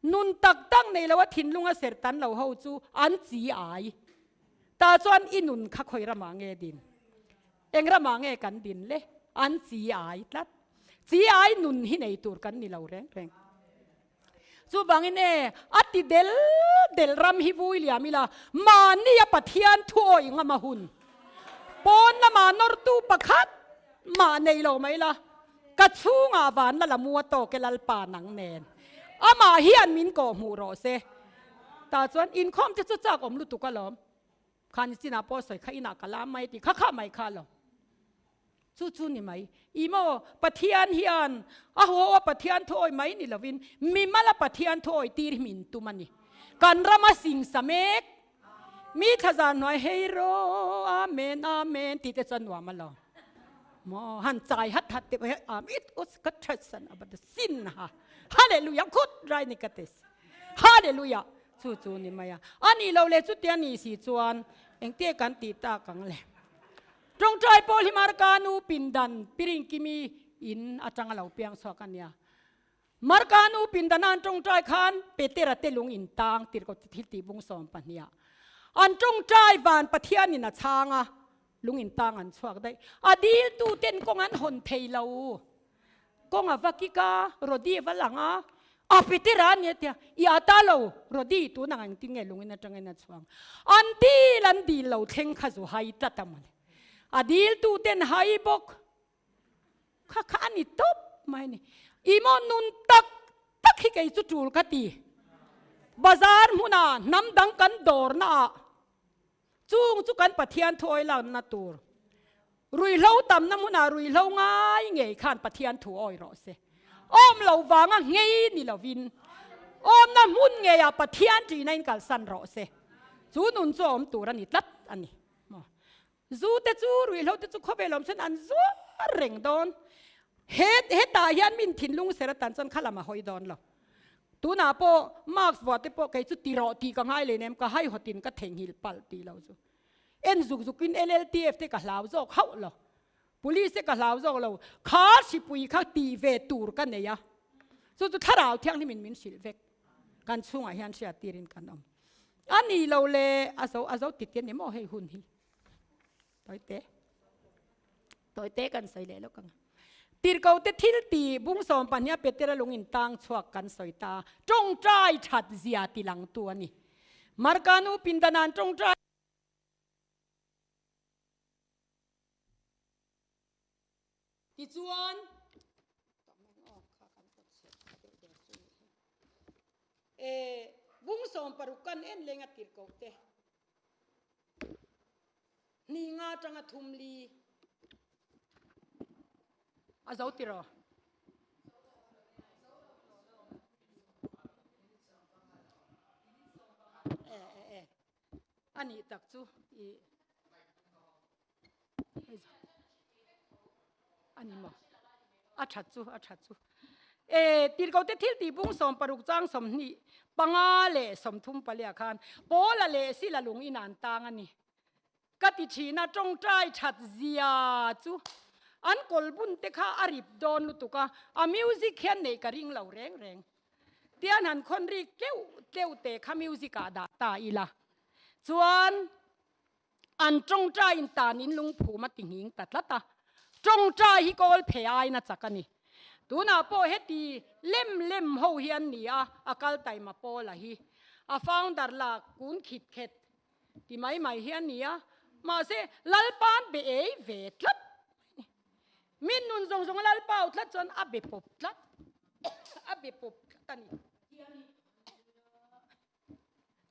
Nun tak tak nei lo a thinlung a ser tan lo ho chu an chi ai. Ta chuan i nun kha khawi ramah nge din? Eng ramah nge kan din le? An chi ai tlat. Chi ai nun hi nei tur kan ni lo reng reng. Chuvangin e, a ti del del ram hi vui liam ila, mahni a Pathian thu awih ngam a hun. Pawn lama nawrtu pakhat. mah nei lo mai la, ka chhungah van la la mua tawk e Lalpa nang nen. Amah hian min kawh hmuh rawh se. Tah chuan inkhawm te chu chak awm lutuk alawm. Khan chinah pawh sawi kha inah ka la mai tih kha kha mai kha lo. Chu chu ni mai. I maw Pathian hian a haw a Pathian thu awi mai ni lovin mimala Pathian thu awi tir hi min tum a ni. Kan rama singsa mek mi thlazar hnuai hei ro amen amen tih te chuan nuam a lo. Maw han chai hat hat te pawh am it us ka thatsan a bat sin ha. Hallelujah khut rai ni ka tes. Hallelujah chu chu ni mai a. Ani lo le chutia ni si chuan engte kan tih tak ang le. Tawngtai pawl hi Marka nu pindan piring kimi in atanga lo piang chhuak a nia. Marka nu pindana an tawngtai khan Petera te lung in tang tir ko thil tih bung 12 ah an tawngtai van Pathian in a chhang a, lung in tang an chhuak daih. A dil tu ten kawng an hawn thei lo. Kawng a va kik a, Rodi a va lang a, a Petera a nia tia, i a ta lo, Rodi tunah engtin nge lungin atangin a chhuang. An dil an dil lo thleng kha zu hai tlat a mawle. A dil tu ten hai bawk. Kha kha a ni tawp mai a ni. I maw nun tak tak hi kei chu tul ka ti. Bazar hmunah hnam dang kan dawrna ah Chung chu kan Pathian thu awi lakna tur. Ruihhlo tamna hmunah ruihhlo ngai ngei khan Pathian thu awi rawh se. Awm lo vanga ngei ni lovin awmna hmun ngeiah Pathian ṭihna in kalsan rawh se. Chu nun chu a awm tur a ni tlat a ni. Zu te chu ruihhlo te chu khawvel awm chuan an zuar reng dawn. He hetah hian min thinlung ser atan chuan kha lam a hawi dawn lo. Tunah pawh mask vuah te pawh kei chu ti rawh tih ka ngai leh nem, ka haihawtin ka theihnghilh palh tih lo chu. En zuk zukin LLTF te ka hlau zawk hauh lo, Police te ka hlau zawk lo, kha hripui kha tih ve tur ka nei a, chu chu thlarau thianghlimin min hrilh vek, kan chhungah hian hriat tirin kan awm. A ni lo le, a zo a zo tit te ni maw hei hun hi. Tawite. Tawite kan sawi leh lawk ang. Tirhkoh te thil ti bung 12 a Petera lung in tang chhuak kan sawi ta. Tawngtai that zia ti lang tu a ni. Marka nu pindanan tawngtai Tichuan, bung 16 kan en leng a tirhkoh te. Ni nga atanga thum li a zo tiraw? E e e a nih tak chu i A ni maw? A that chu, a that chu. E, tirhkoh te thil tih bung 60 chang 25 leh 34 ah khan Paula leh Sila lung in an tang a ni. Ka ti thin a, tawngtai that zia chu an kawl bun te kha a rip dawn lutuk a, a music hian neih ka ring lo reng reng. Tian han khawn rik tleuh tleuh te kha music ah dah ta ila. Chuan An tawngtaiin tan in lungphum a ti nghing ta tlat a, tawngtai hi kawl phe aiin a chak a ni. Tunah pawh heti lem lem ho hi an ni a, a kal taima Paula hi a founder la kun khit khet ti mai mai hi a ni a, mahse Lalpa'n be ei ve tlat mai a ni. Min nun zawng zawng a Lalpa au tlat chuan a be pawp tlat, a be pawp tlat a ni.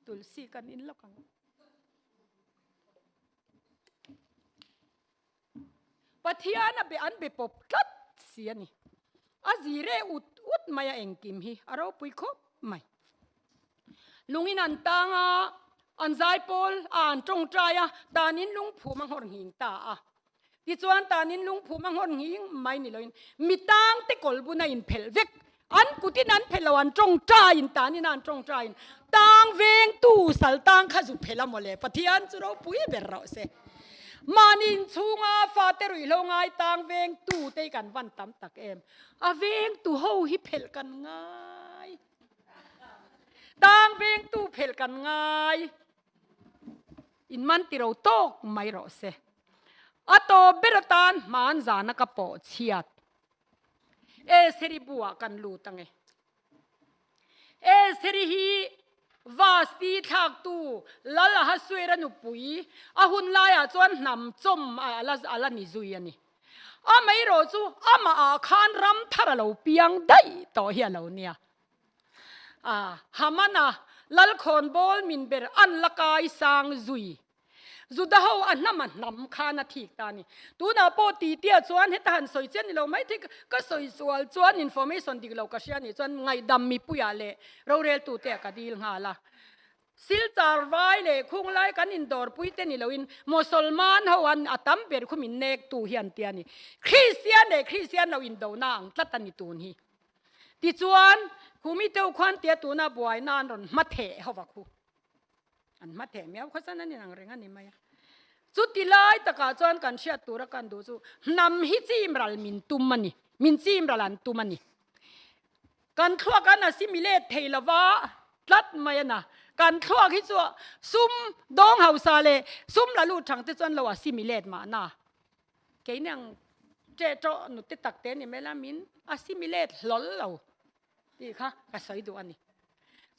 Tulsi kan in lawk ang. Pathian a be an be pawp tlat si a ni. A zire ut ut mai a engkim hi a ropui khawp mai. Lungin an tang a, an zaipawl a an tawngtai a, tanin lungphum a nghawr nghing ta a. Tichuan tanin lungphum a nghawr nghing mai ni loin mi tangte kawlbun a inphelh vek. An kutin an phelh lo, an tawngtaiin tanin a an tawngtaiin tang vengtu sal tang kha zu phelh a mawle. Pathian chu ropui ber rawh se. Mahni inchhunga fate ruihhlo ngai tang vengtu te hi kan van tam tak em. A vengtu ho hi phelh kan ngai. Tang vengtu phelh kan ngai. In man ti ro tawk mai rawh se. A tawp ber atan hman zana ka pawh chhiat. Estheri buah kan lut ang e. Estheri hi Vasti thlaktu Lal Ahasuera nupui a hun laiah chuan hnam chawm a la ni zui a ni. Amaherawhchu amahah khan ram thar a lo piang daih tawh hi a lo nia. A, Hamana lalkhawnbawl min ber an la kai sang zui. Juda ho a hnam a hnam khan a thik ta a ni. Tunah pawh titia chuan heta han sawi chian ni lo mai thei ka sawi sual chuan information dik lo ka hria nih chuan ngaihdam mipuiah leh roreltute ah ka dil nghal a. Silchar vai leh khunglai kan indawrpui te ni loin Mosolman ho an a tam ber khu min nek tu hi an ti a ni. Kristian leh Kristian lo indona ang tlat a ni tun hi. Tichuan, khumi teu khuan tia tuna buaina an rawn hma theh ho va khu. An hma theh miau khaw chuan an inang reng a ni mai a. Chuti lai takah chuan kan hriat tura kan duh chu hnam hi chim ral min tum a ni, min chim ral an tum a ni. Kan thluak an assimilate thei lova tlat mai a na. Kan thluak hi chu sum dawng hausa leh sum la lut thang te chuan lo assimilate mahna. Keini ang ṭeh ṭawh nute tak te ni mai la min assimilate hlawl lo tih kha ka sawi duh a ni.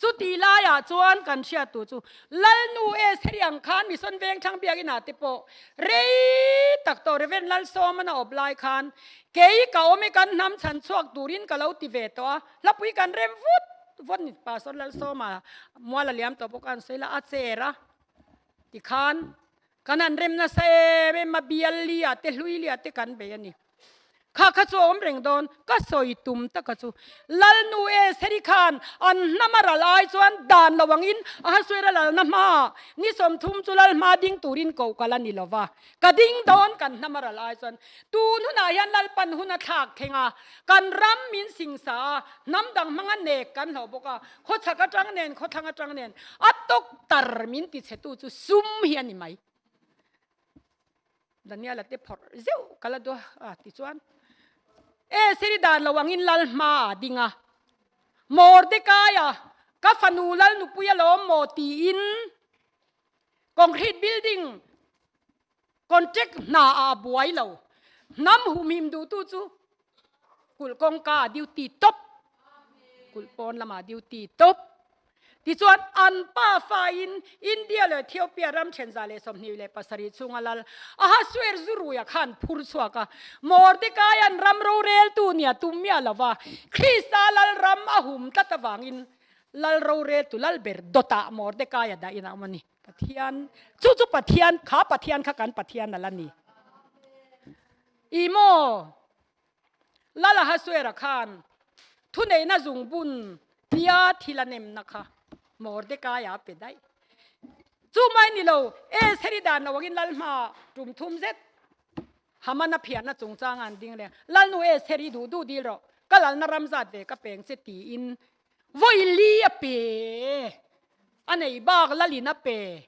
Chuti laiah chuan kan hriat tur chu Lalnu S heri ang khan Mission Vengthlang Biakinah te pawh rei tak tawh Rev. Lalsawma na awp lai khan kei ka awm i kan hnam chhan chhuak turin ka lo ti ve tawh a, hlapui kan rem vut vut ni Pastor Lalsawma mual a liam tawh bawk a an sawi la a chair a tikhan kan han rem nasa em em a bial lia te hlui lia te kan bei a ni. Kha kha chu a awm reng dawn, ka sawi tum taka chu. Lalnu e Seri khan an hnam a ral ai chuan dan lo angin Ahasuera lalna hmaah ni 30 chu lal hma ding turin koh kal a ni lo va, ka ding dawn kan hnam a ral ai chuan. Tun hunah hian Lalpan hun a thlak thleng a, kan ram min singsa a, hnam dang hmanga nek kan hlauh bawk a, khawchhak atang nen khawthlang atang nen a tawk tar min tichhetu chu sum hi a ni mai. Daniela te phawrh zeuh ka la duah a tichuan e seri dan lo angin lal hma a ding a Mordekaia ka fanu lal nupui alawm maw tiin concrete building contract hna ah a buai lo hnam humhim duhtu chu kulh kawngka a duty tawp kulh pawn lamah duty tawp Tichuan, an pafa in India leh Ethiopia ram then 27 chhunga lal Ahasuer Zuruia khan phur chhuak a. Mordekaia'n ram roreltu nia tum miah lova Krista lal ram a hum tlat avangin lal roreltu lal ber dawtah Mordekaia dahin a awm a ni. Pathian, chu chu Pathian, kha Pathian kha kan Pathian a la ni. Ih maw? Lal Ahasuera khan thuneihna zungbun tia thil a nemna kha Mordekaia a pe daih. Chu mai ni lo, Estheri dan lo angin lal hma tum thum zet Hamana phiarna chungchanga an ding leh Lalnu Estheri duh duh dil rawh, ka lalna ram zat ve ka peng che tiin vawi li a pe a nei bak lalin a pe.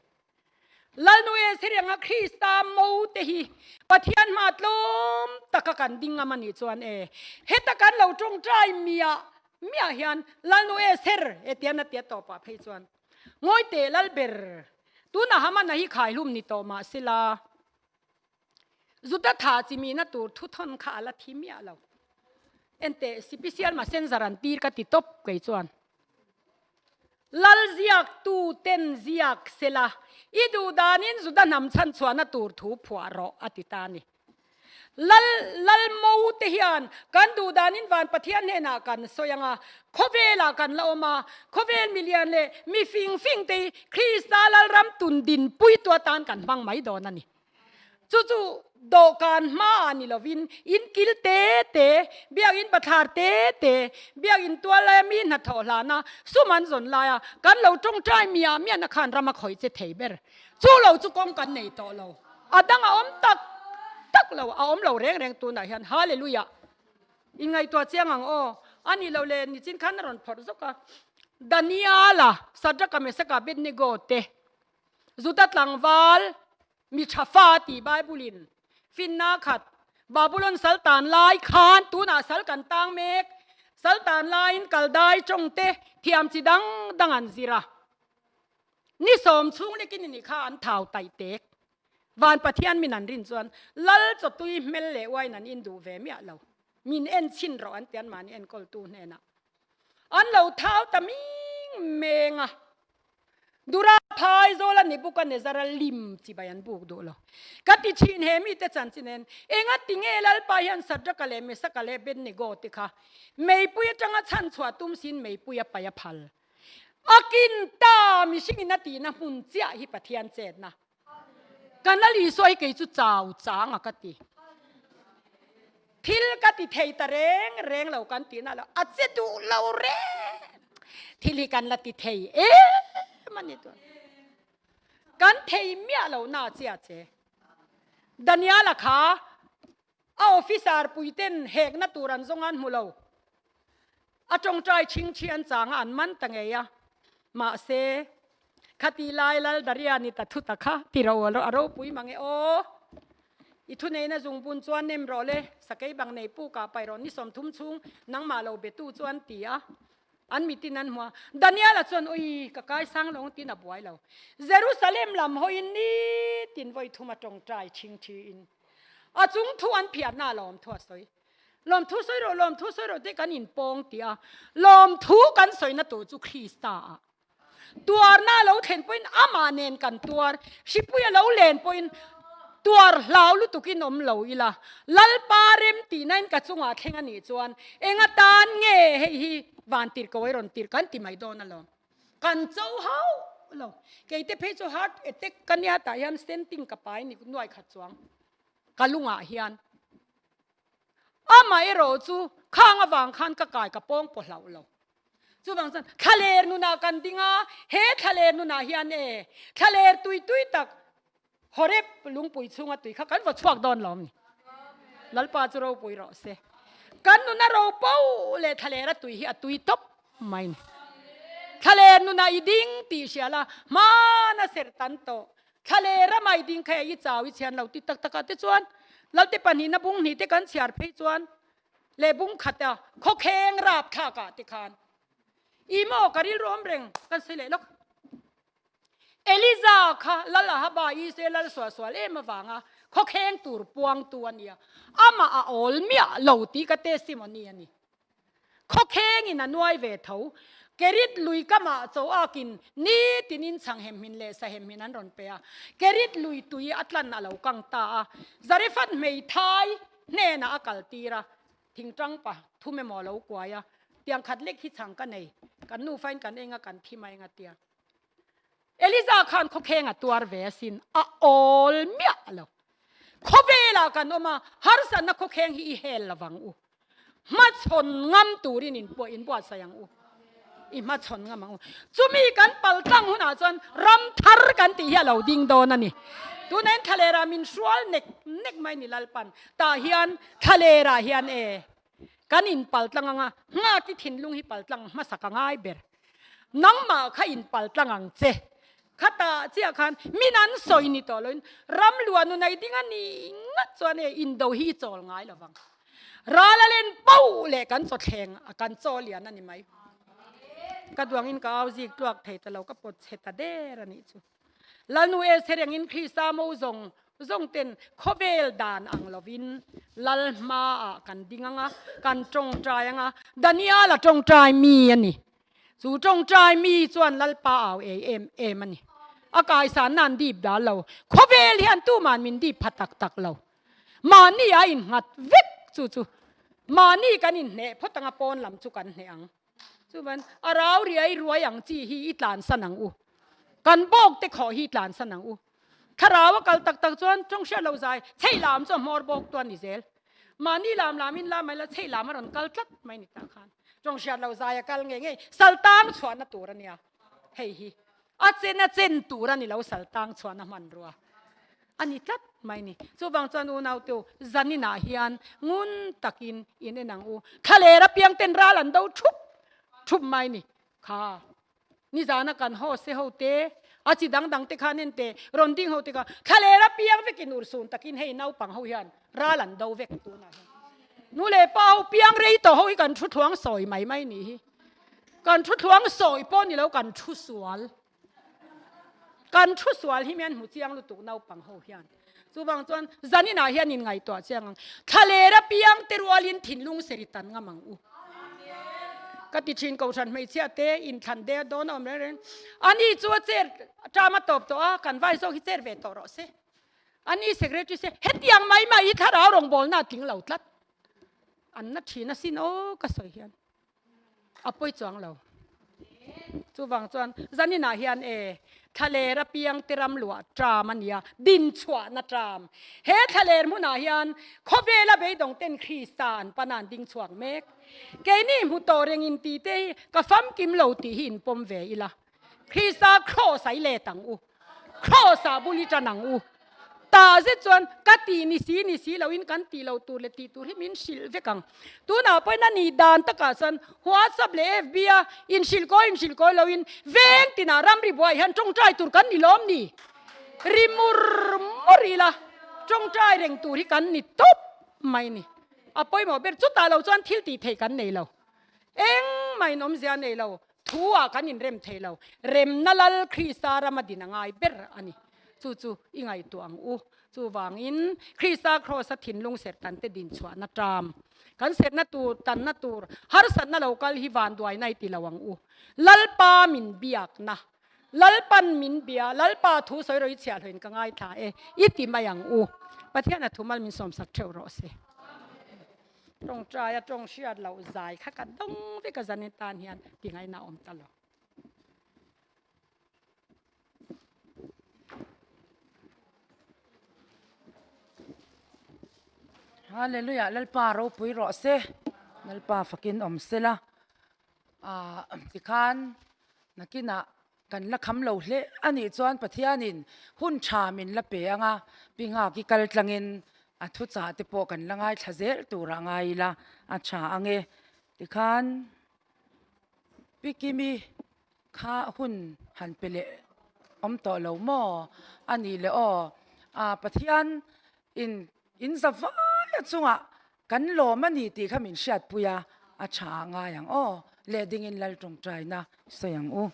Lalnu Estherianga Krista mo te hi Pathian hma tlawm taka kan ding ngam a nih chuan e, heta kan lo tawngtai miah miah hian Lalnu Esther e tian a tia tawpah phei chuan ngawi teh Lalber tunah Hamana hi khaihlum ni tawh mah sela Juda tha chi mihna tur thuthawn kha a la thi miah lo. Enteh sipisial messenger an tir ka ti tawp kei chuan. Lal ziak tu ten ziak sela i duh danin Juda hnam chhan chhuahna tur thu phuah rawh a ti ta a ni. Lal Lal mo te hian kan duh danin van Pathian hnenah kan sawi ang a, khawvelah kan la awm a, khawvel milian leh mi fing fing te hi Krista Lalram tun dinpui tu atan kan hmang mai dawn a ni. Chu chu dawhkan hmaah ni lovin in kil te te, biakinn bathlar te te, biakinn tual laia mi hnathawh hlana sum an zawn laia kan lo tawngtai miah miahna khan ram a khawih che thei ber. Chu lo chu kawng kan nei tawh lo. A dang a awm tak tak lo, a awm lo reng reng tunah hian. Hallelujah! I ngaihtuah chiang ang aw. A nih loh le nichin khan a rawn phawrh zawk a. Daniala, Sadraka, Mesaka, Abednego te Juda tlangval mi tha fa tih Bible-in finna khat Babylon sal tan lai khan tunah sal kan tang mek. Sal tan laiin kaldai tawngte thiam chi dang dang an zir a. Ni sawm chhung lekin ini kha an thau taih tek. Van Pathian min an rin chuan lal chawtui hmel leh uain an induh ve miah lo. Min en chhin rawh an ti an mahni enkawltu hnenah. An lo thau ta ming meng a. Dura phai zawla Nebuchadnezzar-a lim chibai an buk duh lo. Ka ti thin he mite chanchin en, enga ti nge Lalpa hian Sadraka leh Mesaka leh Abednego te kha meipui atanga chhan chhuah tum siin meipui a paih a phal. A kin ta mihringin a tihna hmun chiah hi Pathian chetna. Kan Lal Isua hi kei chu chau chang a ka ti. Thil ka ti thei ta reng reng lo kan tihna lo, a che duh lo reng. Thil hi kan la ti thei em a ni tun. Kan thei miah lo na chia che. Daniela kha a officer puiten hekna tur an zawng an hmu lo. A tawngtai chhingchhi an chang a, an man ta ngei a. Mahse, khati lai Lal Daria ni ta thu ta kha ti ro a ropui mang e aw. I thuneina zungbun chuan nem rawh le, sakei bang nei pu kah paih rawh ni 30 chhung nangmah lo betu chu an ti a. An mitin an hmu a. Daniela chuan ui ka kai sang lo ang tiin a buai lo. Jerusalem lam hawiin nitin vawi thum a tawngtai chhingchhi in a chung thu an phiarna a lawm thu a sawi. Lawmthu sawi rawh, lawmthu sawi rawh tih kan inpawng tih a, lawmthu kan sawina tur chu Krista ah. Tuarna a lo thlen pawhin amah nen kan tuar, hripui a lo len pawhin tuar hlau lutukin awm lo ila, Lalpa rem tihnain ka chungah thleng a nih chuan eng atan nge hei hi van tirh ko ei rawn tirh kan ti mai dawn alawm. Kan cho hauh lo. Keite phei chu heart attack ka nia tah hian stenting ka pai ni nuai khat chuang ka lungah hian. Amaherawh chu khang avang khan ka kai ka pawng pawh hlauh lo. Chuvang chuan thlaler nunah kan ding a, he thlaler nunah hian e thlaler tui tui tak Horeb lungpui chhunga tui kha kan va chhuak dawn lo ni. Lalpa chu ropui rawh se. Kan nuna ropo leh thlalera tui hi a tui tawp mai ni. Thlaler nunah i ding tih hria la, hmana ser tan tawh. Thlalera mai ding kha i chau i chhian lo ti tak takah te chuan Lalte pahnihna bung hnih te kan chhiar phei chuan leh bung khat a khawkheng rap thlakah te khan i maw ka rilru awm reng kan sawi leh lawk. Eliza kha Lal Ahaba Israel lal suahsual em avanga khawkheng tur puangtu a nia, amah a awl miah lo tih ka testimony a ni. Khawkhengin a nuai ve tho. Kerit lui kamah chaw akin nitinin chhang hemhmin leh sa hemhmin an rawn pe a. Kerit lui tui a tlan a lo kang ta a. Zarephath hmeithai hnenah a kal tir a. Thingtang pa thum emaw a lo kuai a. Tiang khat lek hi chhang ka nei. Kan nufain kan eng a kan thi mai nga tia. Eliza khan khawkheng a tuar ve asin, a awl miah lo. Khawvelah kan awm a, harsatna khawkheng hi i hel lovang u. Hmachhawn ngam turin in pawh in buatsaih ang u. I hmachhawn ngam ang u. Chumi kan pal tlang hunah chuan ram thar kan tih hi a lo ding dawn a ni. Tunah hian thlalerah min hrual nek nek mai ni Lalpan. Tah hian thlalerah hian e kan in pal tlang ang a, nghak i thinlung hi pal tlang hmasa ka ngai ber. Nangmah kha in pal tlang ang che. Khatah chiah khan min an sawi ni tawh loin ram luah nu nei ding a ni ngat chuan e indo hi i chawl ngai lo vang. Ral a len poh leh kan chaw thleng a kan chaw lian a ni mai. Ka duangin ka au zik tluak thei ta lo ka pawt chhe ta der a nih chu. Lalnu Esther engin Krista mo zawng zawng ten khawvel dan ang lovin Lal hmaah kan ding ang a, kan tawngtai ang a, Daniel a tawngtai mi a ni. Chu tawngtai mi chuan Lalpa au ei em em a ni. A kaisanna an dip dal lo. Khawvel hian tuman min dip pha tak tak lo. Mahni a innghat vek chu chu mahni kan inhneh phawt anga pawn lam chu kan hneh ang. Chuvan a rau riai ruai ang chi hi i tlansan ang u. Kan bawk te khawh hi i tlansan ang u. Thlarau a kal tak tak chuan tawng hriat lo zai chheih lam chu a hmawr bawk tu a ni zel. Mahni lam lam in la mai la chheih lam a rawn kal tlat mai ni tah khan. Tawng hriat lo zai a kal ngei ngei saltang chhuahna tur a nia. Hei hi a chen a chen tur a ni lo saltang chhuahna hmanrua. A ni tlat mai ni. Chuvang chuan unaute zaninah hian ngun takin in en ang u. Thlaler apiang ten ral an do thup thup mai ni. Kha nizana kan haw se ho te, a chi dang dang te khan en te, rawn ding ho te kha thlaler apiang vekin urhsun takin hei naupang ho hian ral an do vek tunah hian. Nu leh pa ho piang rei tawh ho hi kan thu thluang sawi mai mai ni hi. Kan thu thluang sawi pawh ni lo kan thu sual. Kan thu sual hi mian hmu chiang lutuk naupang ho hian. Chuvang chuan zaninah hian in ngaihtuah chiang ang. Thlaler apiang te rualin thinlung seri tan ngam ang u. Ka ti thin kohhran hmeichhia te inthlan der dawn a awm reng reng. Ani chu a chair term a tawp tawh a, kan vai zawk hi chair ve tawh rawh se. Ani secretary se hetiang mai mai hi thlarau rawngbawlna a tling lo tlat. An na thin asin aw ka sawi hian. A pawi chuang lo. Chuvang chuan zaninah hian e thlaler apiang te ram luah tram a nia, din chhuahna tram. He thlaler hmunah hian khawvela beidawng ten Krista an pana an ding chhuak mek. Keini hmu tawh reng in tih te hi ka famkim lo tih hi in pawm ve ila. Krista kraws a i let ang u. Kraws ah bul i tan ang u. Tah zet chuan ka tih ni si ni si loin kan tih lo tur leh tih tur hi min hrilh vek ang. Tunah pawhin a nih dan takah chuan WhatsApp leh FB a inhrilh kawi inhrilh kawi loin veng tinah ramri buai hian tawngtai tur kan ni lawm ni? Ri mur mur ila tawngtai reng tur hi kan ni tawp mai ni. A pawimawh ber chutah lo chuan thil tih theih kan nei lo. Engmah in awmzia nei lo. Thu ah kan inrem thei lo. Remna Lal Krista rama din a ngai ber a ni. Chu chu i ngaihtuah ang u. Chuvangin Krista Kraws-a thinlung serh tan te din chhuahna ṭam. Kan serhna tur, tanna tur, harsatna lo kal hi vanduaina i ti lo ang u. Lalpa min biakna, Lalpan min bia, Lalpa thu sawi rawh i chhiahhlawhin ka ngaithla e, i ti mai ang u. Pathian a thu mal min sawmsak theuh rawh se. Tawngtaia tawng hriat loh zai kha ka dawng vek a zan tan hian ti ngaihna a awm ta lo. Hallelujah Lalpa ropui rawh se Lalpa fakin awm sela ah tikhan nakinah Kan la kham lo hle a nih chuan Pathianin hun tha min la pe ang a, Pi Nghaki kal tlangin a thuchah te pawh kan la ngaithla zel tur a ngai ila a tha ang e. Tikhan Pi Kimi kha hun han pe leh awm tawh lo maw a nih le aw. Ah Pathian in in za vai a chungah Kan lawm a ni tih kha min hriatpui a, a tha a ngai ang aw. Leh dingin Lal tawngtaina sawi ang u.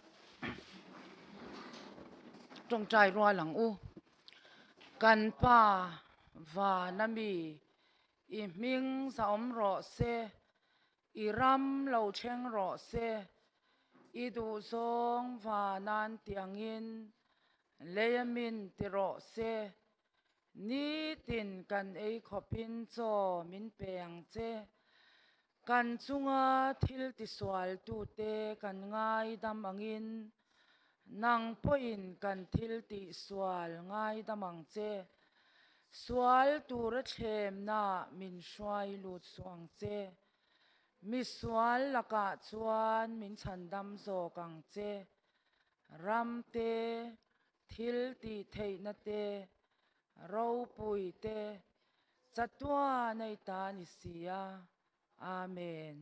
Tawngtai rual ang u. Kan Pa vana mi, i hming zahawm rawh se, i ram lo thleng rawh se, i duhzawng vanan tiangin lei a min ti rawh se, Nitin kan ei khawpin chaw min pe ang che. Kan chunga thil tisualtute kan ngaidam angin nang pawhin kan thil tihsual ngaidam ang che. Sual tura thlemnaah min hruai lut suh ang che. Misual lakah chuan min chhandam zawk ang che. Ramte Thil tih theihna te, ropui te, chatuan ei ta ni si a. Amen.